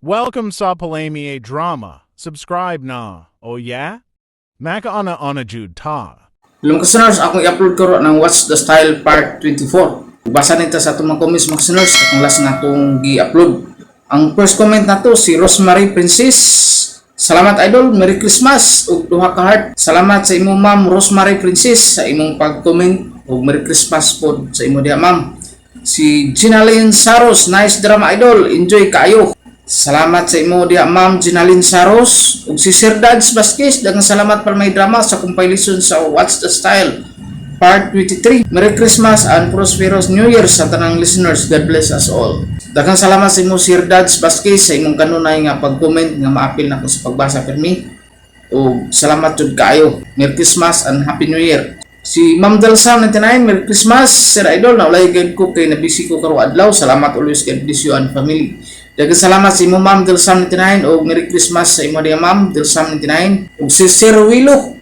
Welcome sa Palami Drama. Subscribe na. Oh yeah? Makaana ana jud ta. Hello mga listeners, akong i-upload karon ng What's the Style Part 24. Basa nito sa atong mga comments, mga listeners, atong last nga atong gi-upload. Ang first comment nato si Rosemary Princess. Salamat, idol, Merry Christmas ug duha ka heart. Salamat sa imo, Ma'am Rosemary Princess, sa imong pag-comment ug Merry Christmas pod sa imo diha, ma'am. Si Ginaline Saros, nice drama, idol, enjoy kaayo. Salamat sa imo diha, Ma'am Ginaline Saros. Ug si Sir Dads Vasquez, daghang salamat para may drama sa compilation sa What's the Style Part 23. Merry Christmas and prosperous New Year sa tanang listeners. God bless us all. Daghang salamat sa imo, Sir Dads Vasquez, sa imong kanunay nga pag-comment nga maapil nako sa pagbasa permi. O salamat jud kaayo. Merry Christmas and Happy New Year. Si Ma'am Delsa 99, Merry Christmas, Sir Idol, naulay gid ko kay nabisi ko karong adlaw. Salamat always, God bless you and family. Daghang salamat sa imo, Ma'am Delsa 99, ug Merry Christmas sa imo diha, Ma'am Delsa 99. Ug si Sir Willow,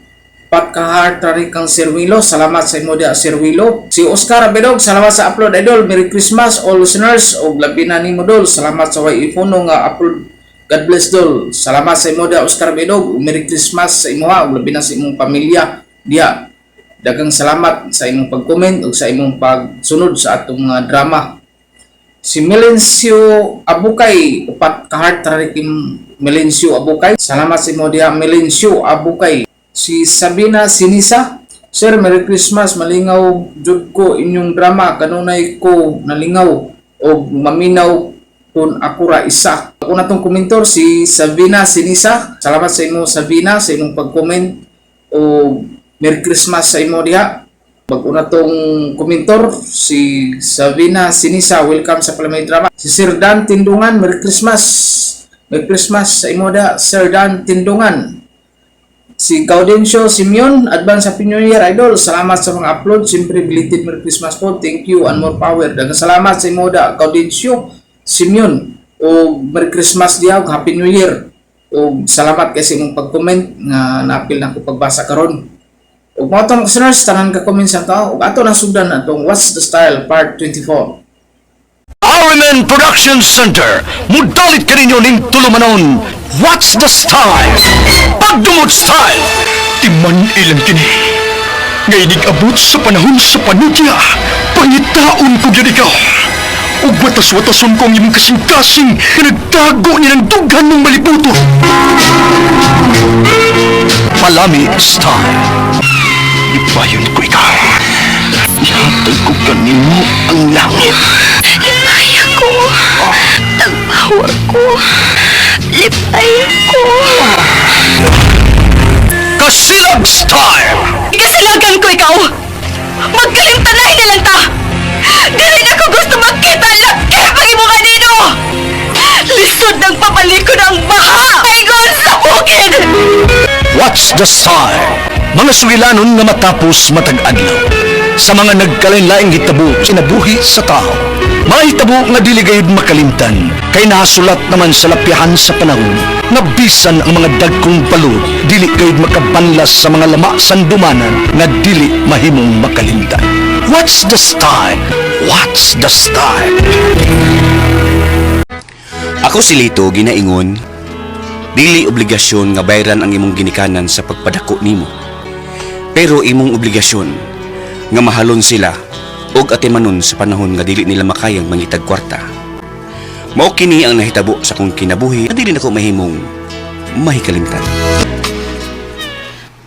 Pagka-heart ra kang Sir Willow. Salamat sa imo diha, Sir Willow. Si Oscar Abedog, salamat sa upload, idol. Merry Christmas all listeners ug labi na nimo, dol. Salamat sa way ipuno nga upload. God bless, dol. Salamat sa imo diha, Oscar Abedog. Merry Christmas sa imo ha ug labi na sa imong pamilya diha. Daghang salamat sa imong pag-comment ug sa imong pagsunod sa atong mga drama. Si Melencio Abukay, upat ka heart ra kim Melencio Abukay. Salamat sa imo diha, Melencio Abukay. Si Sabina Sinisa, Sir, Merry Christmas, malingaw jud ko inyong drama, kanunay ko nalingaw og maminaw kung ako ra isa. Ako na tong komentor si Sabina Sinisa. Salamat sa imo, Sabina, sa imong pag-comment o Merry Christmas sa imo diha. Bago na tong komentor, si Sabina Sinisa, welcome sa Palamay Drama. Si Sir Dan Tindungan, Merry Christmas. Merry Christmas sa imo da, Sir Dan Tindungan. Si Gaudencio Simeon, advance Happy New Year, idol. Salamat sa mga upload. Siyempre, belated Merry Christmas po. Thank you and more power. Daghang salamat sa imo da, Gaudencio Simeon. O Merry Christmas diha, ug Happy New Year. O salamat kay sa imong pag-comment nga naapil na ko pagbasa karon. Ug mao tong listeners, tanan ka comment sa tao. Ug ato nang sugdan atong What's the Style Part 24. RMN Production Center, mudalit kaninyo ning tulumanon, What's the Style? Pagdumot Style! Timan ilang kini. Nga inig-abot sa panahon sa panudya, pangitaon ko gyud ikaw. Ug watas-watason ko ang imong kasing-kasing nga nagtago ni ng dughan mong malibuto. Palami Style. Ipayon ko ikaw. Ihatag ko kanimo ang langit. Himaya ko. Tagpower ko. Lipay ko. Kasilag Style! Ikasilagan ko ikaw! Magkalimtanay na lang ta! Dili na ko gusto makita lakip ang imo kanino! Lisod ng pabalikon ang baha! Ingon sa bukid! What's the Style? Mga sugilanon nga matapos matag adlaw. Sa mga nagkalain-laing hitabo kinabuhi sa tao. Mga hitabo nga dili gayud makalimtan kay nasulat naman sa lapyahan sa panahon nga bisan ang mga dagkong balod dili gayud makabanlas sa mga lama sandumanan nga dili mahimong makalimtan. What's the style? What's the style? Ako si Lito ginaingon, dili obligasyon nga bayran ang imong ginikanan sa pagpadako nimo. Pero imong obligasyon nga mahalon sila ug atimanon sa panahon nga dili nila makayang mangitag kwarta. Mao kini ang nahitabo sa akong kinabuhi nga dili nako mahimong mahikalimtan.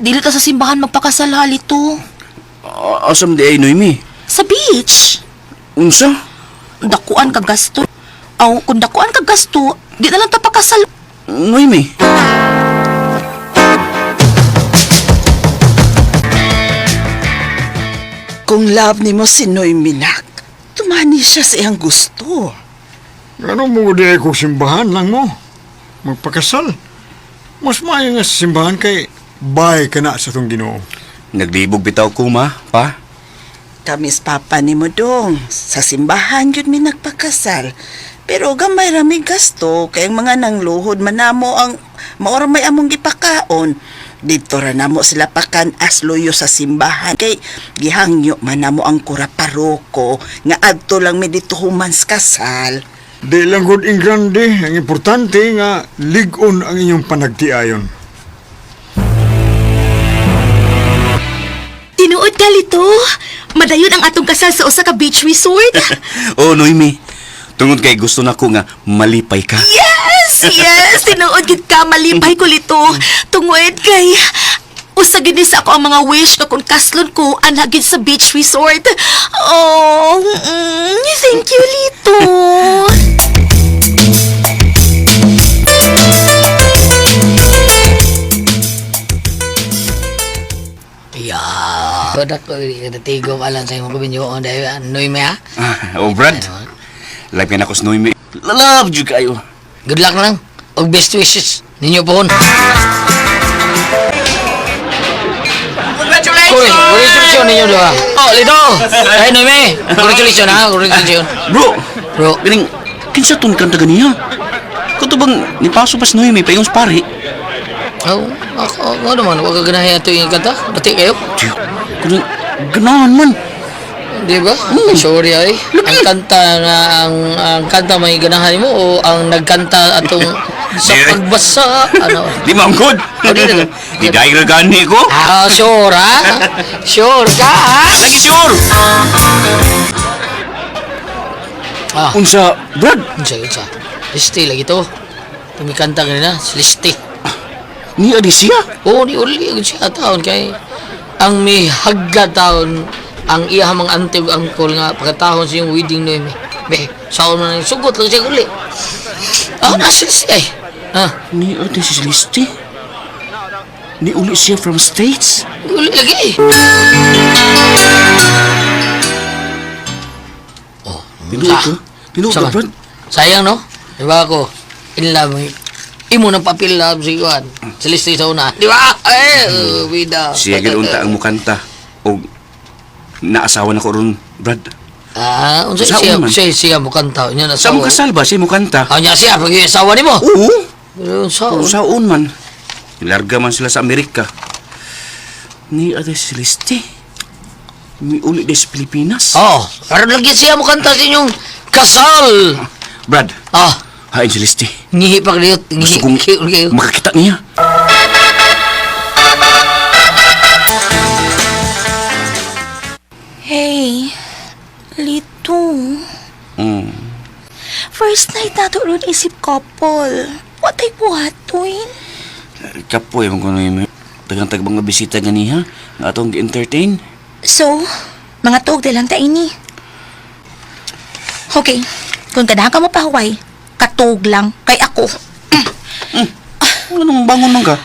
Dili ta sa simbahan magpakasal, Lito. Asam di ay, Noemi? Sa beach. Unsa? Dakuan ka gasto. Aw, kung dakuan ka gasto, di na lang ta pakasal. Noemi? Kung love nimo si Noy Minak, tumani siya sa iyang gusto. Ano mo di ko simbahan lang mo? Magpakasal. Mas maayo nga sa simbahan kay bay ka na sa tong Ginoo. Naglibog bitaw ko, ma, pa. Kamis papa nimo dong, sa simbahan yun mi nagpakasal. Pero gamay ra mi gasto kay ang mga nangluhod man namo ang maora may among gipakaon. Dito ra namo sila pakan asluyo sa simbahan kay gihangyo man namo ang kura paroko nga adto lang mi dito human sa kasal. Di lang gud ingrande, ang importante nga lig-on ang inyong panagtiayon. Tinuod ka, Lito. Madayon ang atong kasal sa usa ka beach resort. Oh, Noemi. Tungod kay gusto nako nga malipay ka. Yes! Yes! Tinuod gid ka, malipay ko, Lito. Tungod kay usa gid ni sa ako ang mga wish nga kung kaslon ko ana gid sa beach resort. Oh, thank you, Lito. Yeah. Kodak ko, natigo pa lang sa imong kubinyo. Dahil anoy may ha. Ah, oh, Brad. Live ka na ko sa Noemi. Love jud kayo. Good luck na lang. Og best wishes ninyo po. Congratulations! Congratulations ninyo doha. Oh, Lito! Ay, Noemi! Congratulations ha, congratulations. Bro, Bro, ganing kinsa tong kanta ganiya? Kato bang nipaso pa sa Noemi paingon sa pare? oh, ako, ako naman, huwag ka ganahin ato yung kanta. Bati kayo. Tiyo, kuno ganahan man. Di ba? Sorry ay. Ang kanta nga ang kanta may ganahan mo o ang nagkanta atong sa Di. pagbasa ano. Di man good. Oh, di na. Di dahil ra gani ko. Ah, sure ha? Sure ka ha? Lagi sure. Ah, Unsa, Brad? unsa unsa. Listi lagi to. Tumikanta kanina, si Listi. Ni adi siya. Oo, ni uli agad siya taon kay ang may hagga taon ang iya mga ante ug angkol nga pagkatahon sa iyong wedding noy. Be, saon man ang sugot lang siya uli. Ah, nasa si ay. Ah, Ni adi si Celeste. Ni uli siya from States. uli lagi. Oh, Tinuod ka? Tinuod ka, Sama. Brad? Sayang no? Di ba ako? In love. Imo nang papel love si Juan. Si Listi sa una. Di ba? Eh, bida. Siya gid unta ang mukanta og naasawa na ko ron, Brad. Ah, unsa Sa siya una man. siya siya mo kanta. Nya na Sa mo kasal ba siya mukanta? Ah, nya siya pag asawa nimo. Oo. Unsa? Saon man. Nilarga man sila sa Amerika. Ni adi si Celeste. Ni uli di sa Pilipinas. Oh, karon lagi siya mo kanta sa inyong kasal. Brad, Ah, hain Celeste. ngihi pa kayo. Ngihi Gusto kong kayo. makakita niya. Hey, Lito. First night nato ron isip couple. What ay buhatoy? Kapoy mo kuno yung tagang-tag mga bisita ganiha nga atong gi-entertain. So, mga tuog na lang ta ini. Okay, kung ganahan ka mo pahuway, katuog lang kay ako. Anong bangon man ka?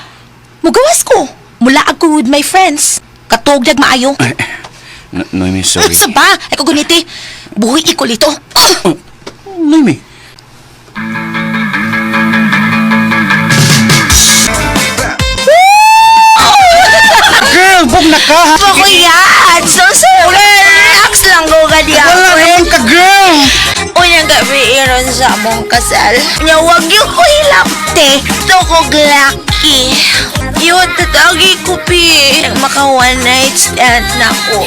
Mugawas ko. Mula ako with my friends. Katuog dag maayo. No, Noemi, sorry. Sa ba? Ay ko guniti. Buhi iko lito. Ah! Noemi. Girl, bug na ka! Ako yan! So, so, relax lang ko kadi Wala naman ka, girl! Unang gabi iron sa among kasal. Nya wag yung ko hilapte. To ko glaki. Yun, tatagi ko pi. Maka one night stand na ko.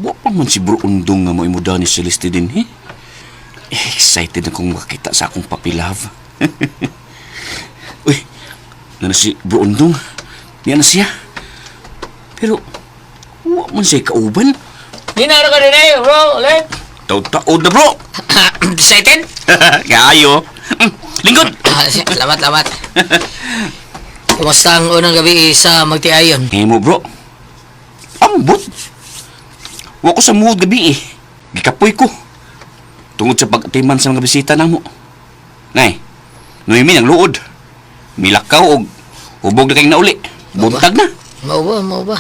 Wa pa man si Bro Undong nga maimuda ni Celeste din, he? Eh, excited akong makita sa akong puppy love. Uy, na si Bro Undong. Niya na siya. Pero, wa man siya kauban. Dinaro ka din eh, bro. Ulit. Taod-taod na, bro! Excited? Kaayo. Lingkod! Ah, Salamat, salamat. Kumusta ang unang gabi sa magtiayon? Himo, bro. Ambot. Wa ko sa muod gabi eh. Gikapoy ko. Tungod sa pag-atiman sa mga bisita namo. Nay, Noemi ang luod. Milakaw og hubog na kayong nauli. Buntag na. Mao ba, mao ba?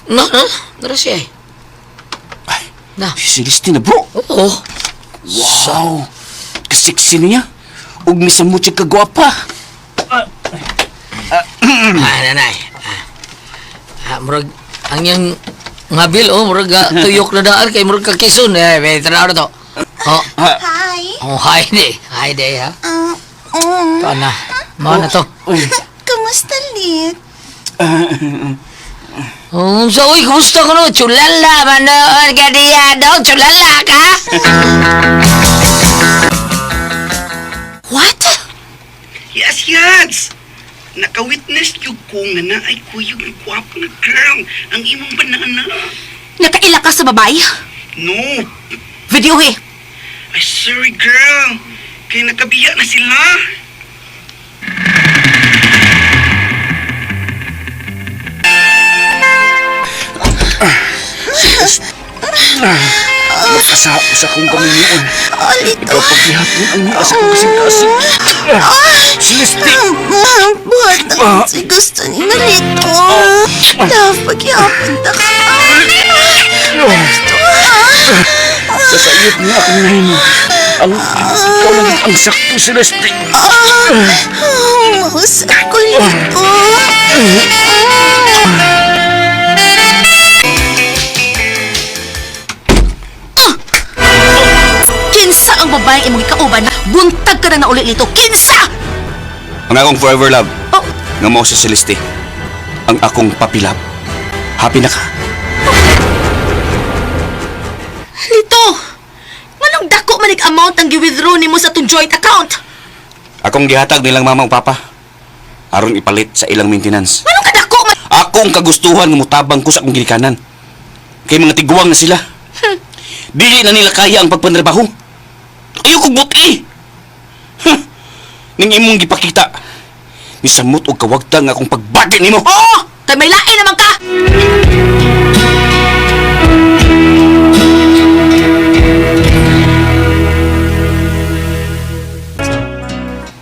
No, no, nara siya eh. Ay, Na. si Celeste na, bro. Oo. Wow. Kasiksi niya. Ug misamot siya kagwapa. Ah, nanay. Ah, ah murag, ang yang ngabil, oh, murag tuyok na daan kay murag ka Quezon. Eh, may tanaw na to. Oh, Hi. oh, hi day. Hi day, ha? Mm. Ito na. Mao na to. Kamusta, Lit? So, uy, kumusta ko no? Chulala man noon ka diya, dong. Chulala ka? What? Yes, yes! Naka-witness yung ko nga na ay kuyog ang gwapo nga girl ang imong banana. Nakaila ka sa babae? No! Video eh. Ay, sorry girl! Kaya nakabiya na sila. Magkasa sa akong kaminyuon. Alito. Ikaw paghihapon ang niya sa akong kasing-kasing. Celeste! Buhat na si gusto ni Nalito. Love, paghihapon ta ka. Gusto. Sa sayop niya akong nahimo. Ang, ikaw lang ang sakto, Celeste. Mausap ko nito. Kinsa ang babaeng imong ikauban? Buntag ka na nauli nito. Kinsa! Ang akong forever love, Oh, nga mao si Celeste. Ang akong papilab. Happy na ka. Lito! Manong dako manig amount ang gi-withdraw nimo sa atong joint account? Akong gihatag nilang mama ug papa. Aron ipalit sa ilang maintenance. Manong kadako man? Akong kagustuhan nga mutabang ko sa akong ginikanan. Kay mga tiguang na sila. Dili na nila kaya ang pagpanrabaho. Ayaw kong buti. Huh. Ning imong gipakita. Nisamot og kawagtang akong pagbati nimo. Oo! Kay may lain naman ka!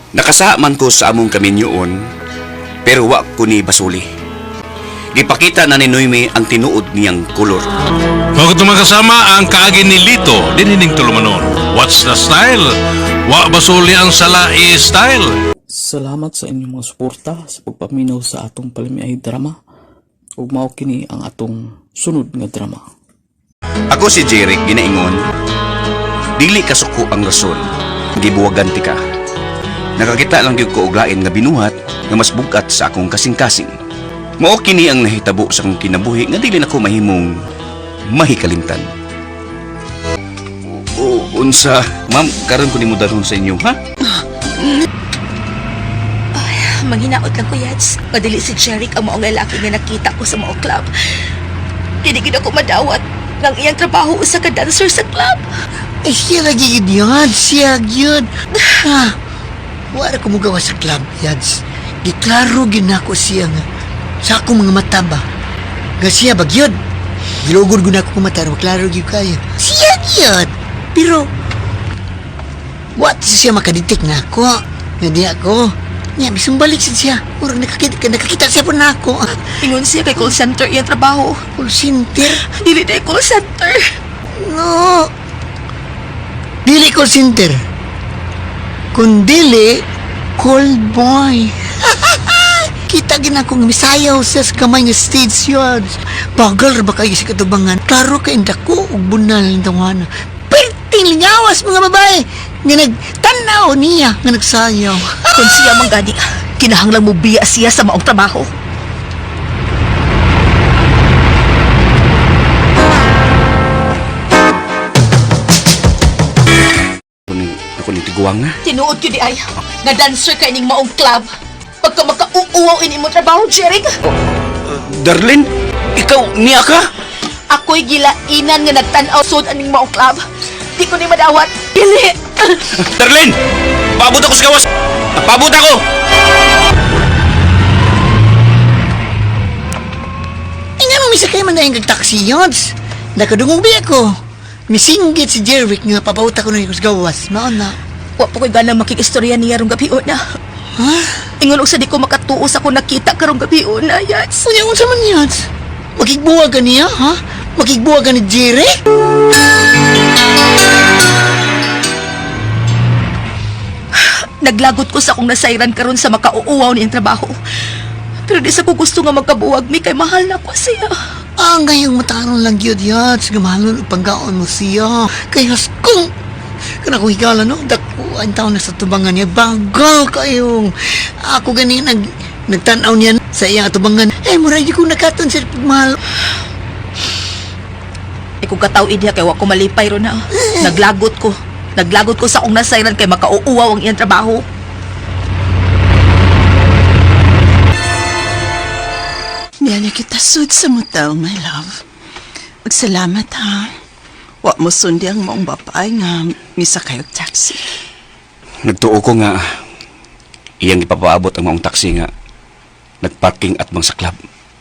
Nakasa man ko sa among kaminyoon, pero wa ko ni basuli. Gipakita na ni Noemi ang tinuod niyang kolor. Huwag mga kasama ang kaagi ni Lito, dinining tulumanon. What's the style? Wa basuli ang sala i-style. Salamat sa inyong mga suporta sa pagpaminaw sa atong palamiay drama. Ug mao kini ang atong sunod nga drama. Ako si Jeric ginaingon. Dili kasuko ang rason. Gibuwagan ti ka. Nakakita lang gyud ko og lain nga binuhat nga mas bugat sa akong kasing-kasing. Mao kini ang nahitabo sa akong kinabuhi nga dili nako mahimong mahikalimtan. O, unsa, ma'am, karon ko nimo dalhon sa inyo, ha? Manghinaot lang ko, Yats. Madali si Jeric ang maong lalaki nga nakita ko sa mao club. Dili gid ako madawat ng iyang trabaho usa ka dancer sa club. Eh, siya lagi yun yun. Siya yun. Ha? Wala ko mugawa sa club, Yads. Giklaro ginako siya nga. Sa akong mga mata ba? Nga siya bagyod. Gilugod ko na ako mata, maklaro gyud kayo. Siya gyud. Pero, what siya makaditik na ako? Nga di ako. Nya, bisong balik sad siya. Murag nakakita, nakakita siya po na ako. Ah, Ingon siya kay call center iyang trabaho. call center. Dili na call center. No. Dili call center. Kundili call boy. Kita gina kong misayaw siya sa kamay nga stage yun. Bagal ra ba kayo sa katubangan? Klaro kay dako ug bunal ng tawana. Perting lingawas mga babae nga nagtanaw niya nga nagsayaw. Kung siya man gani, kinahanglan mo biya siya sa maong trabaho. Ako ni tiguang na. Tinuod gyud di ay nga dancer ka ining maong club. Pagka makauuwaw ini mo trabaho, Jeric. Darlene, ikaw niya ka? Ako'y gilainan nga nagtan-aw sud aning maong club. Di ko ni madawat. Dili. Darlene! Paabot ako sa gawas! Paabot ako! Nga mo misakay man na yung taxi yun. Nakadungog ba ako? Misinggit si Jerwick nga papauta ko na yung gawas. Maon na. Wa pa ko'y gana makikistorya niya rong gabi una. Ha? Ingon og sa di ko makatuo sa akong nakita karong gabi una, Yats. Unya, unsa man yan? Makigbuwag ka niya, ha? Makigbuwag ka ni Jerry? Naglagot ko sa akong nasayran karon sa makauuwaw niyang trabaho. Pero di sa ko gusto nga magkabuwag mi kay mahal na ko siya. Ah, ngayong mataron lang yun yan. Sige, mahalon ang panggaon mo siya. Kaya kung kana kong higala, no? Dako, ang taon na sa tubangan niya. Bagal kayong. Ako gani, nag, Nagtanaw niya sa iyang atubangan. Eh, mura di ko nakaton sa pagmahal. Eh kung kataw diha kay wa ko malipay ron na. Naglagot ko. Naglagot ko sa akong nasayran kay makauuwaw ang iyang trabaho. Niya kita sud sa motel, my love. Magsalamat ha. Wa mo sundi ang maong babae nga misakay og taxi. Nagtuo ko nga iyang ipapaabot ang maong taxi nga nagparking at bang sa club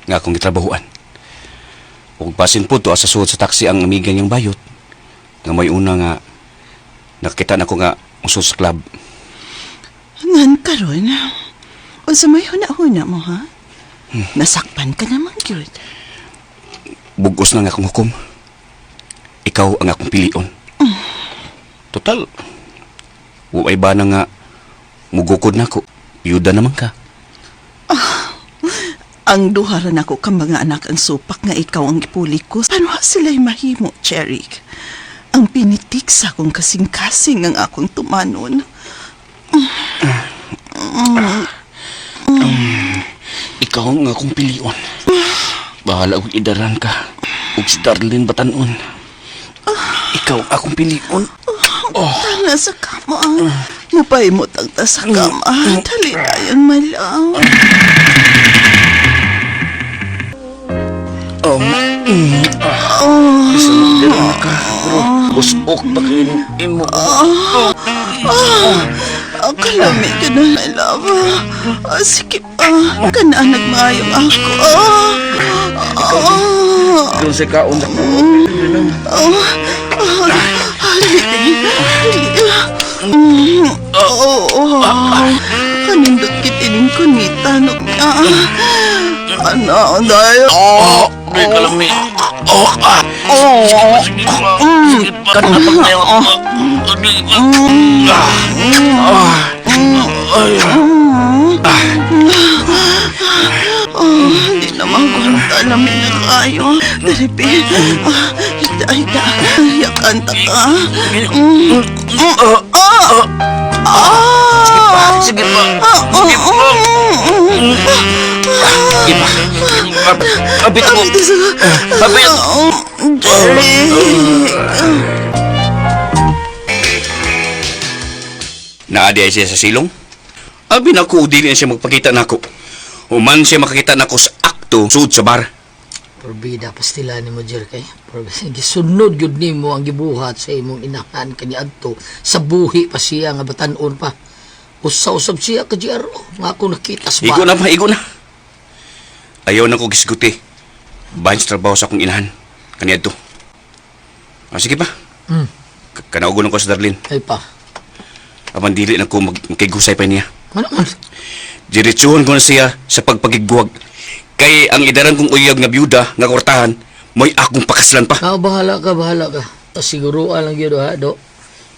nga akong gitrabahuan. Ug basin po to sa suod sa taxi ang amiga niyang bayot nga may una nga nakita nako nga usod sa club. Ngan karon. Unsa may huna-huna mo ha? Nasakpan ka naman gyud. Bugos na nga akong hukom. Ikaw ang akong pilion. Total, way ba na nga mugukod na ako. Yuda naman ka. Ang duha ra nako ka mga anak ang supak nga ikaw ang gipuli ko. Paano sila'y mahimo, Cherik? Ang pinitik sa akong kasing-kasing ang akong tumanon. Ikaw ang akong pilion. Bahala og idaran ka. Ug si Darlene Batanon. Ikaw ang akong pilion. Oh. Tala sa kama. Mupahimot ang ta sa kama. Dali dayon, my love. Oh. Oh. Bisan na ka. Pero busok pa kayo imo. Ah, kalami ka na, my love. Ah, sige pa. Kana nagmaayong ako. Ah. Ah. Doon sa kaon na ko. Oh, oh, dali, dali. Oo, oh, oh. Kanindot kitining kunita, no? Ah, ano, dahil... Oh, may kalami. Oh, ah. Oh, Sige pa. Sige pa. Kanina pag na Ah. Ay. oh, hindi na magwanta namin na kayo. Dali, be. Ah, Ida, ida. Yakan ta ka. Mm. Ah, ah, ah. Sige pa. Ah, Sige pa. mm, Sige pa. Abit mo. Abit. Oh, Jerry. Naadi ay siya sa silong. Abi na ko, dili na siya magpakita nako. Human siya makakita nako sa akto sud sa bar. Porbida pastila ni mo Jer kay. Porbida gisunod gyud nimo ang gibuhat sa imong inahan kaniadto sa buhi pa siya nga batan-on pa. Usa-usab siya ka GRO nga ako nakita sa Igo na pa, igo na. Ayaw na ko gisguti. Bahin sa trabaho sa akong inahan. Kaniadto. Ah, sige pa. Kanaugon ko sa Darlene. Ay pa. Apan dili na ko magkigusay pa niya. Ano man? Diretsuhon ko na siya sa pagpagigwag. Kay ang idaran kong uyag nga byuda nga kwartahan, mo'y akong pakaslan pa. Ah, bahala ka, bahala ka. Siguruan lang gyud ha, do.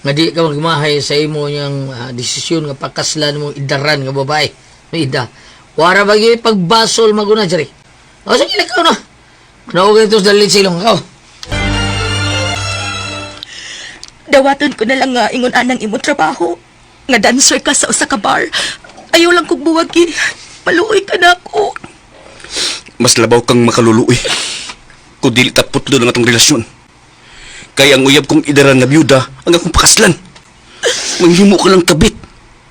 Nga di ka magmahay sa imo niyang desisyon nga pakaslan mo idaran nga babae. May ida. Wara ba gyud pagbasol maguna Jerry. O sige ikaw na. Naugay ito sa dalin silong ikaw. Dawaton ko na lang nga ingon anang imong trabaho. Nga dancer ka sa usa ka bar. Ayaw lang kog buwagi. Maluoy ka na ako. Mas labaw kang makaluluoy. Kung dili ta putlo ng atong relasyon. Kay ang uyab kong idaran nga byuda ang akong pakaslan. Manghimo ka lang kabit.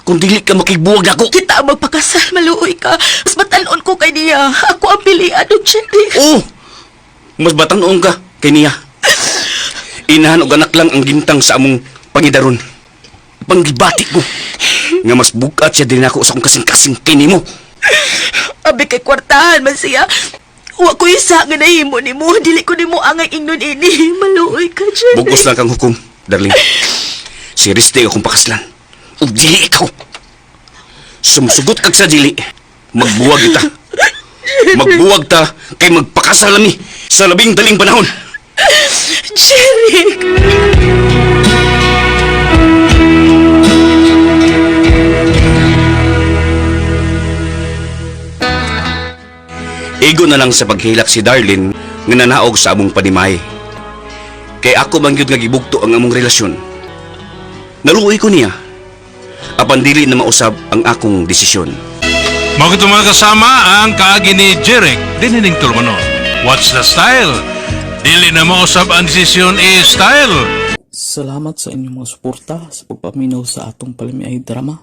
Kung dili ka makigbuwag ako. Kita ang magpakasal, maluoy ka. Mas batanon ko kay niya. Ako ang pilian og Jerry. Oo! Mas batang ka kay niya. Inahan og anak lang ang gintang sa among pangidaron. Panggibati ko. Nga mas bugat siya din ako sa akong kasing-kasing kay nimo. Abi kay kwartahan man siya. Wa ko isa nga nahimo nimo. Dili ko nimo angay ingnon ini. Maluoy ka, Jerry. Bugos lang kang hukom, darling. Si Riste akong pakaslan. Ug dili ikaw. Sumusugot kag sa dili. Magbuwag kita. Magbuwag ta kay magpakasal mi sa labing daling panahon. Jerry! Igo na lang sa paghilak si Darlene nga nanaog sa among panimay. Kay ako man gyud nga gibugto ang among relasyon. Naluoy ko niya. Apan dili na mausab ang akong desisyon. Mao kito mga kasama ang kaagi ni Jeric dinining tulumanon. What's the style? Dili na mausab ang desisyon i-style. Salamat sa inyong mga suporta sa pagpaminaw sa atong palamiay drama.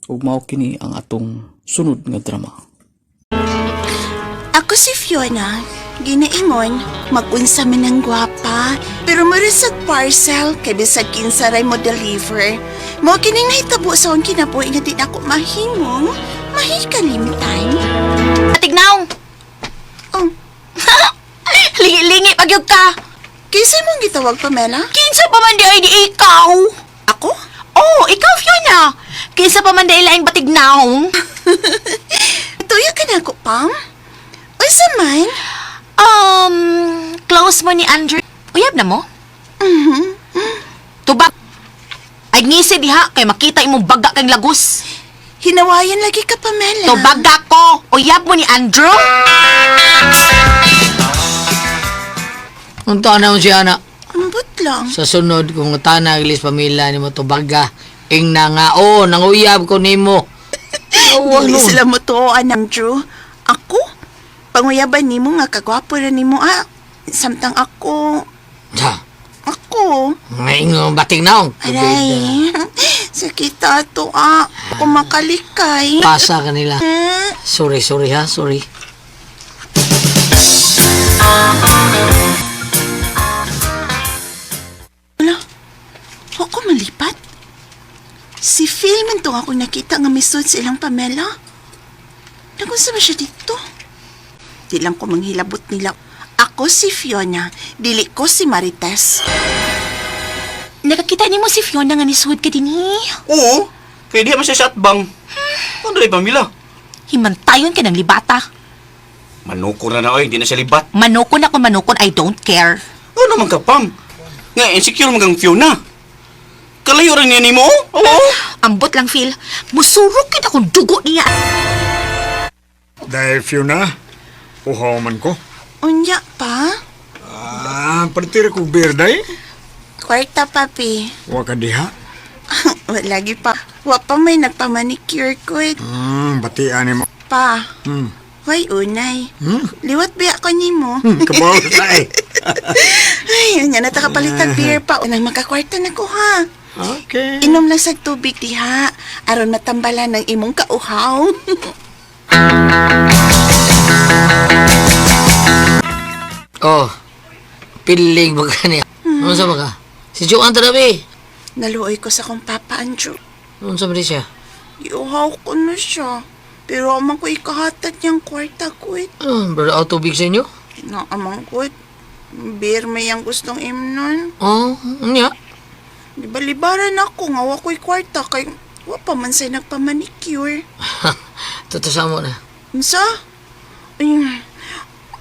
Ug mao kini ang atong sunod nga drama. Ako si Fiona. Ginaingon, magunsa man ang gwapa. Pero marasag parcel, kay bisag kinsaray mo deliver. Mo kining nahitabo sa akong kinabuhi nga di na ako mahimong, mahikalimtan. Atignaw! Oh, Lingi-lingi pagyog ka! kinsa mong gitawag, Pamela? Kinsa pa man di ay di ikaw? Ako? Oh, ikaw Fiona! Kinsa pa man di ay laing batignaw? Tuyo ka na ako, Pam? Unsa man? Um, close mo ni Andrew. Uyab na mo? Mm-hmm. Tubak. Ay ngisi diha kay makita imong baga kang lagos. Hinawayan lagi ka, Pamela. Tubaga ko. Uyab mo ni Andrew? Unta na mo siya na. Ambot lang. Sa sunod, kung tana gilis pamilya ni mo tubaga, ing na nga, oh, nanguyab ko nimo. Dili sila mo tuoan, Andrew. Ako? Panguyaban nimo nga kagwapo ra nimo ah. Samtang ako, Ha, ako. ngayon bating naong. Aray, sakit ato ah. Ako makalikay. Pasa kanila. Hmm. Sorry, sorry ha, sorry. Wala, ako malipat. Si Phil man to ako nakita nga misod sa ilang Pamela. Nagunsa ba siya dito? Di lang ko manghilabot nila. Ako si Fiona, dili ko si Marites. Nakakita nimo si Fiona nga nisuod ka dinhi. Oo, kaya di man siya sa atbang. Ano rin pamila? Himantayon ka ng libata. Manuko na na oy, di na siya libat. Manukon ako manukon, I don't care. Ano naman ka, Pam? Nga, insecure magang Fiona. Kalayo rin niya ni mo? Oo. Ambot lang, Phil. Musurok kita kung dugo niya. Dahil Fiona, uhaw man ko. Unya pa? Ah, partira ko beer day. Kwarta papi. Wa ka diha. Wala lagi pa. Wa pa may nagpamanicure ko eh. Batian mo. Pa. Hmm. Way unay. Hmm? Liwat biya ko nimo. Kabaw na eh. Ay, unya na ta kapalitag beer pa. Unang makakwarta na ko ha. Okay. Inom lang sa tubig diha aron matambalan ng imong kauhaw. Oh, piling ba ka niya? Ano sa ba ka? Si Joanne tarabi. Naluoy ko sa kong papa Andrew. Ano sa ba di siya? Giuhaw ko na siya. Pero amang ko ikahatag niyang kwarta ko eh. Oh, brother, out tubig sa inyo? Na amang ko eh. Beer may ang gustong imnon. Oh, niya. Di ba libaran ako nga wa ko'y kwarta kay wa pa man say nagpamanicure. Totoo sa mo na. Unsa? Ay,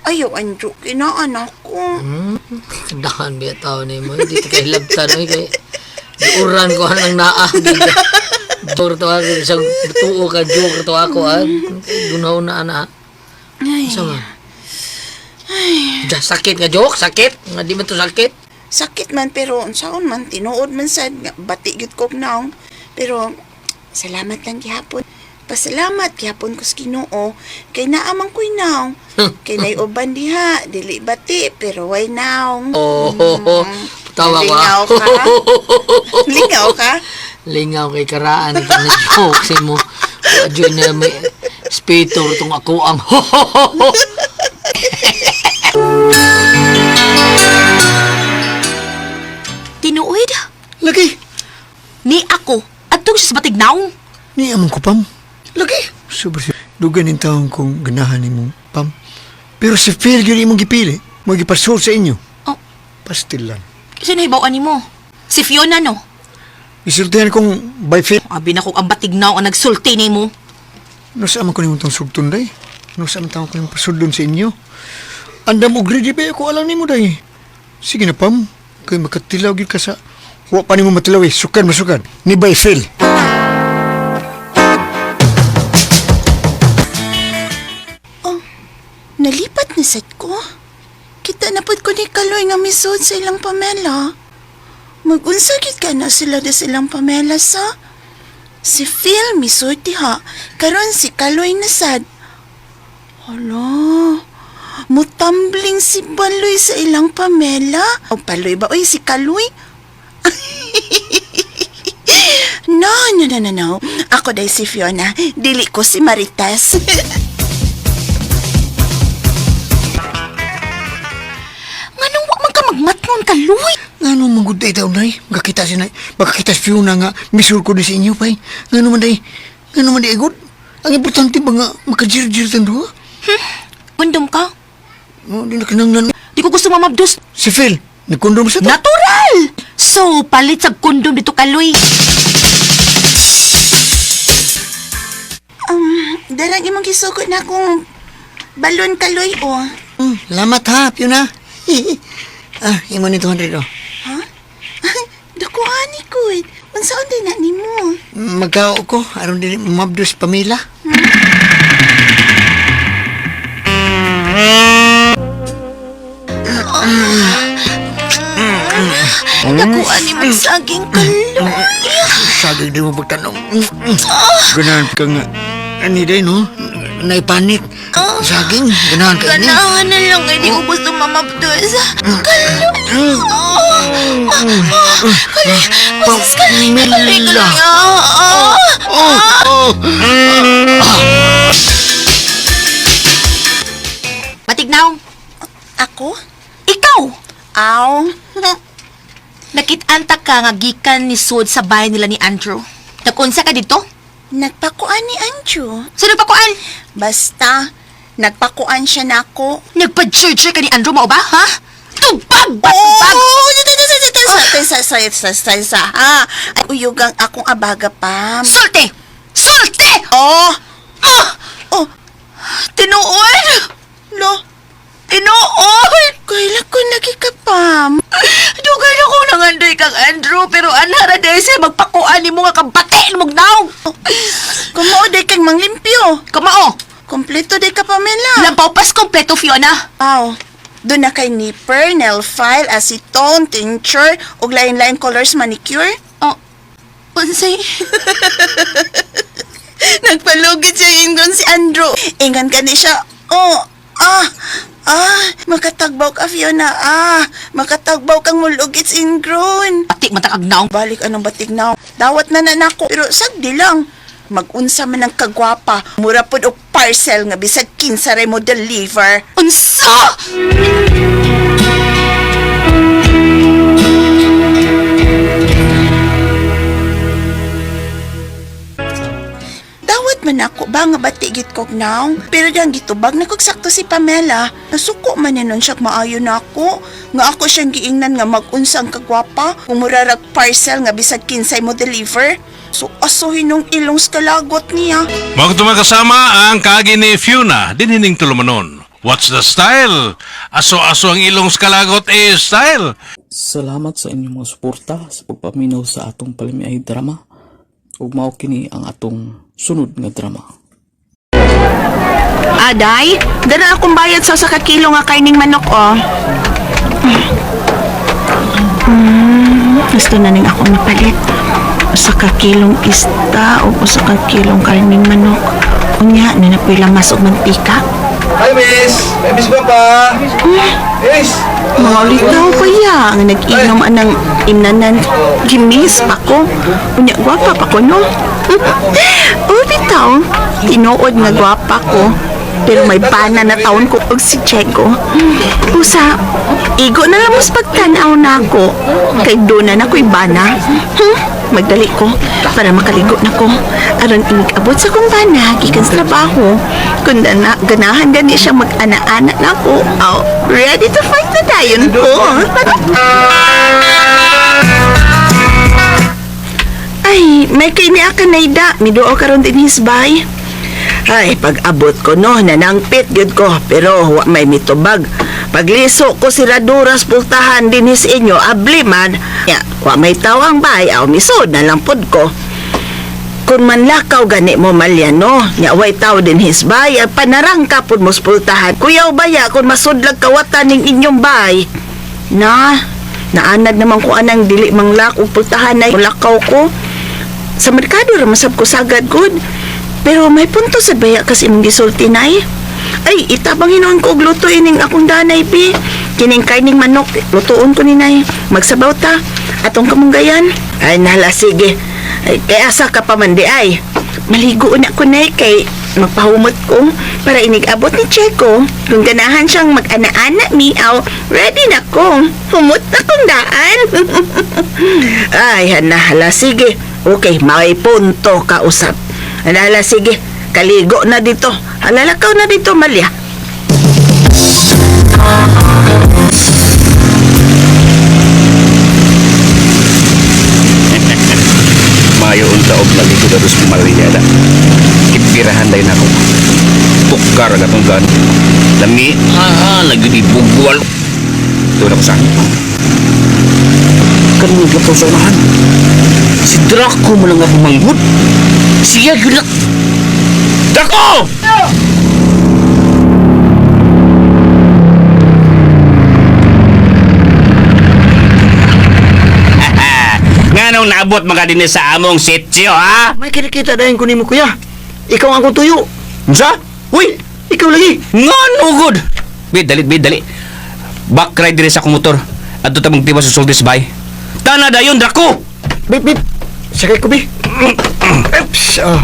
ayaw Andrew, kinaan ako. Kadahan biya tao ni mo. Hindi ta kay labtan. Oy, kay Diuran ko ang naa. Joke to ako. Isang tuo ka, joke to ako. Ah. Gunaw na ana. Ay, Sa man? Da, sakit nga joke, sakit. Nga di man to sakit. sakit man pero unsaon man tinuod man sad nga bati gyud ko naong. Pero salamat lang gihapon. Pasalamat gihapon ko sa Ginoo kay naamang ko'y naong. Kay nay uban diha, dili bati pero way naong. Oh, ho, ho. Tawa ko. ah. Lingaw ka? Lingaw ka? Lingaw kay karaan ito na joke sa mo. Diyan na may speaker tong ako ang ho ho ho ho. Tinuod? Lagi, Ni ako. Atong siya sa batignaw. ni among ko, Pam. Lagi. Super si dugan yung taong kong ganahan ni mo, Pam. Pero si Phil yun imong gipili. Mo gipasol sa inyo. Oh. Pastil lang. Sino hibaw ani mo? Si Fiona, no? Isultihan kong by Phil. Abi na ko ang batignaw ang nagsulti ni mo. No sa man ko nimo tong sugton day. No sa man taong ko nimo pasudlon sa inyo. Andam og ready ba ako alam nimo day. Sige na Pam, kay makatilaw gyud ka sa wa pa nimo matilaw eh. Sukan masukan. Ni by Phil. Oh, nalipat na sad ko. Kita na pod ko ni Kaloy nga misod sa ilang Pamela. Magunsa gid ka na sila da silang Pamela sa. Si Phil misulti ha, karon si Kaloy na sad. Hala, mutumbling si Baloy sa ilang Pamela. O Paloy ba? Uy, si Kaloy? No, no, no, no, no. Ako day si Fiona. Dili ko si Marites. Nganong wa man ka magmatngon Kaloy? Ngano man gud day taon day? Makakita si nay, makakita si Fiona nga misur ko ni sa inyo pay. Ngano man day? Ngano man day gud? Ang importante ba nga makajir-jir tan duha? Kondom ka? Oh, di na kinanglan. Di ko gusto mamabdos. Si Phil, nagkondom sa to. Natural! So, palit sa kondom dito Kaloy. Darang imong gisugot na akong balon Kaloy, oh. Lamat ha, Fiona. Ah, imo ni 200 oh. Ha? Dakuha ni Kuy. Unsaon day na nimo? Magkao ko aron dili mabdos pamila. Nakuha ni magsaging Kaloy. Saging di mo pagtanong. Ganahan ka nga. Ani day no? Naipanik. Saging, ganahan ka ni. Ganahan na lang ay di ko gusto mamabdos. Kaloy! Oh! Kaloy! Masis Kaloy! Kaloy! Kaloy! Ah! Ah! Matignaw! Ako? Ikaw! Aw. Nakit-anta ka nga gikan ni Sud sa bahay nila ni Andrew. Nakunsa ka dito? Nagpakuan ni Andrew. Sino nagpakuan? Basta, nagpakuan siya nako. Nagpa-churcher ka ni Andrew mao ba, ha? Tubag ba? Tubag! Oh, sa sa sa sa sa ha. Ay, uyugang akong abaga pa. Sulte! Sulte! Oh, Ah! oh, Tinuod! lo. Tinuod! Kaila ko lagi ka pa. Dugay na ko nangandoy kang Andrew, pero anara dahil siya magpakuan ni mo nga kabate mong naong. Kumao day kang manglimpyo. Kamao, Kompleto day ka Pamela. lampaw pas kompleto Fiona. Aw. Doon na kay nipper, nail file, acetone, tincture, ug lain-lain colors manicure. Oh, unsay? Nagpalugit siya ingon si Andrew. Ingon ka ni siya, oh, ah, ah, makatagbaw ka Fiona, ah, makatagbaw kang mulugit sa ingrown. Pati matakag naong. Balik anong batig na. Dawat na na nako, pero sagdi lang. Magunsa man ang kagwapa, mura pod og parcel nga bisag kinsa ray mo deliver. Unsa? Dawat man ako ba nga batigit kog naong, pero diyang gitubag na kog sakto si Pamela. Nasuko man ni nun siya maayo na ako. Nga ako siyang giingnan nga magunsa ang kagwapa, kung murarag parcel nga bisag kinsay mo deliver. So asohin nung ilong sa kalagot niya. Mga kasama ang kaagi ni Fiona, dinhining tulumanon. What's the style? Aso-aso ang ilong sa kalagot eh style. Salamat sa inyong mga suporta sa pagpaminaw sa atong palimiay drama. Ug mao kini ang atong sunod nga drama. Aday, dara akong bayad sa usa ka kilo nga kaining manok oh. Gusto na ning akong mapalit. Usa ka kilong isda o usa ka kilong karning manok. Unya na napoy lamas og mantika. Hi, miss! May miss ba pa? Miss! Mga ulitaw ko ya nga nag-inom anang imnanan. Gimis pa ko. Unya gwapa pa ko no. O bitaw, tinuod nga gwapa ko. Pero may bana na taon ko og si Diego. Usa, igo na lang mas pagtanaw na ako. Kay doon na ako'y bana. Magdali ko para makaligo na ko. Aron inig-abot sa kong bana, gikan sa trabaho. Kung dana, ganahan gani siya mag-ana-ana na ako. Aw, ready to fight na dayon ko. Ay, may kay ni ka naida. Miduo karon din hisbay. Ay, pag abot ko no, nanangpit gyud ko, pero wa may mitubag. Pagliso ko si Raduras pultahan din his inyo, abli man. Ya, wa may tawang bay, aw misod na lang pod ko. Kung manlakaw gani mo malyano, nya way tao din hisbay, ay panarangka pod mo sa pultahan. Kuyaw baya kung masudlag kawatan ning inyong bay. Na, naanad naman ko anang dili manglak og pultahan ay lakaw ko. Sa merkado ra masab ko sagad gud. Pero may punto sa baya kasi imong gisulti nay. Ay, itabang hinuon ko og luto ining akong danay bi. Kining kaining manok, lutuon ko ni nay. Magsabaw ta. Atong kamunggayan. Ay, nala, sige. Ay, kay asa ka pa man di ay. Maligo na ko nay kay magpahumot ko para inig-abot ni Checo. Kung ganahan siyang mag-ana-ana miaw, ready na ko. Humot na kong daan. Ay, hala, sige. Okay, may punto ka usap. Hala, sige. Kaligo na dito. Halalakaw na dito, Malia. Mayo unta og maligo dados Maria da. Kipirahan day nako. Tukar ang atong gan. Lami, lagi di bugwal. Doon ako sa Kanong naglakaw sa unahan. Si Draco mo lang ako manghud. Siya yun lang. Draco! Nganong naabot mga dinhi sa among sitio, ha? May kinikita dahin ko nimo kuya. Ikaw ang akong tuyo. Unsa? Uy, Ikaw lagi. ngano gud? Bi, dali, bi, dali. Back ride dire sa akong motor. Adto ta magtiba sa Sultis Bay. Tana dayon, Draco! Bip bip. Sakay ko bi. Oops. Ah.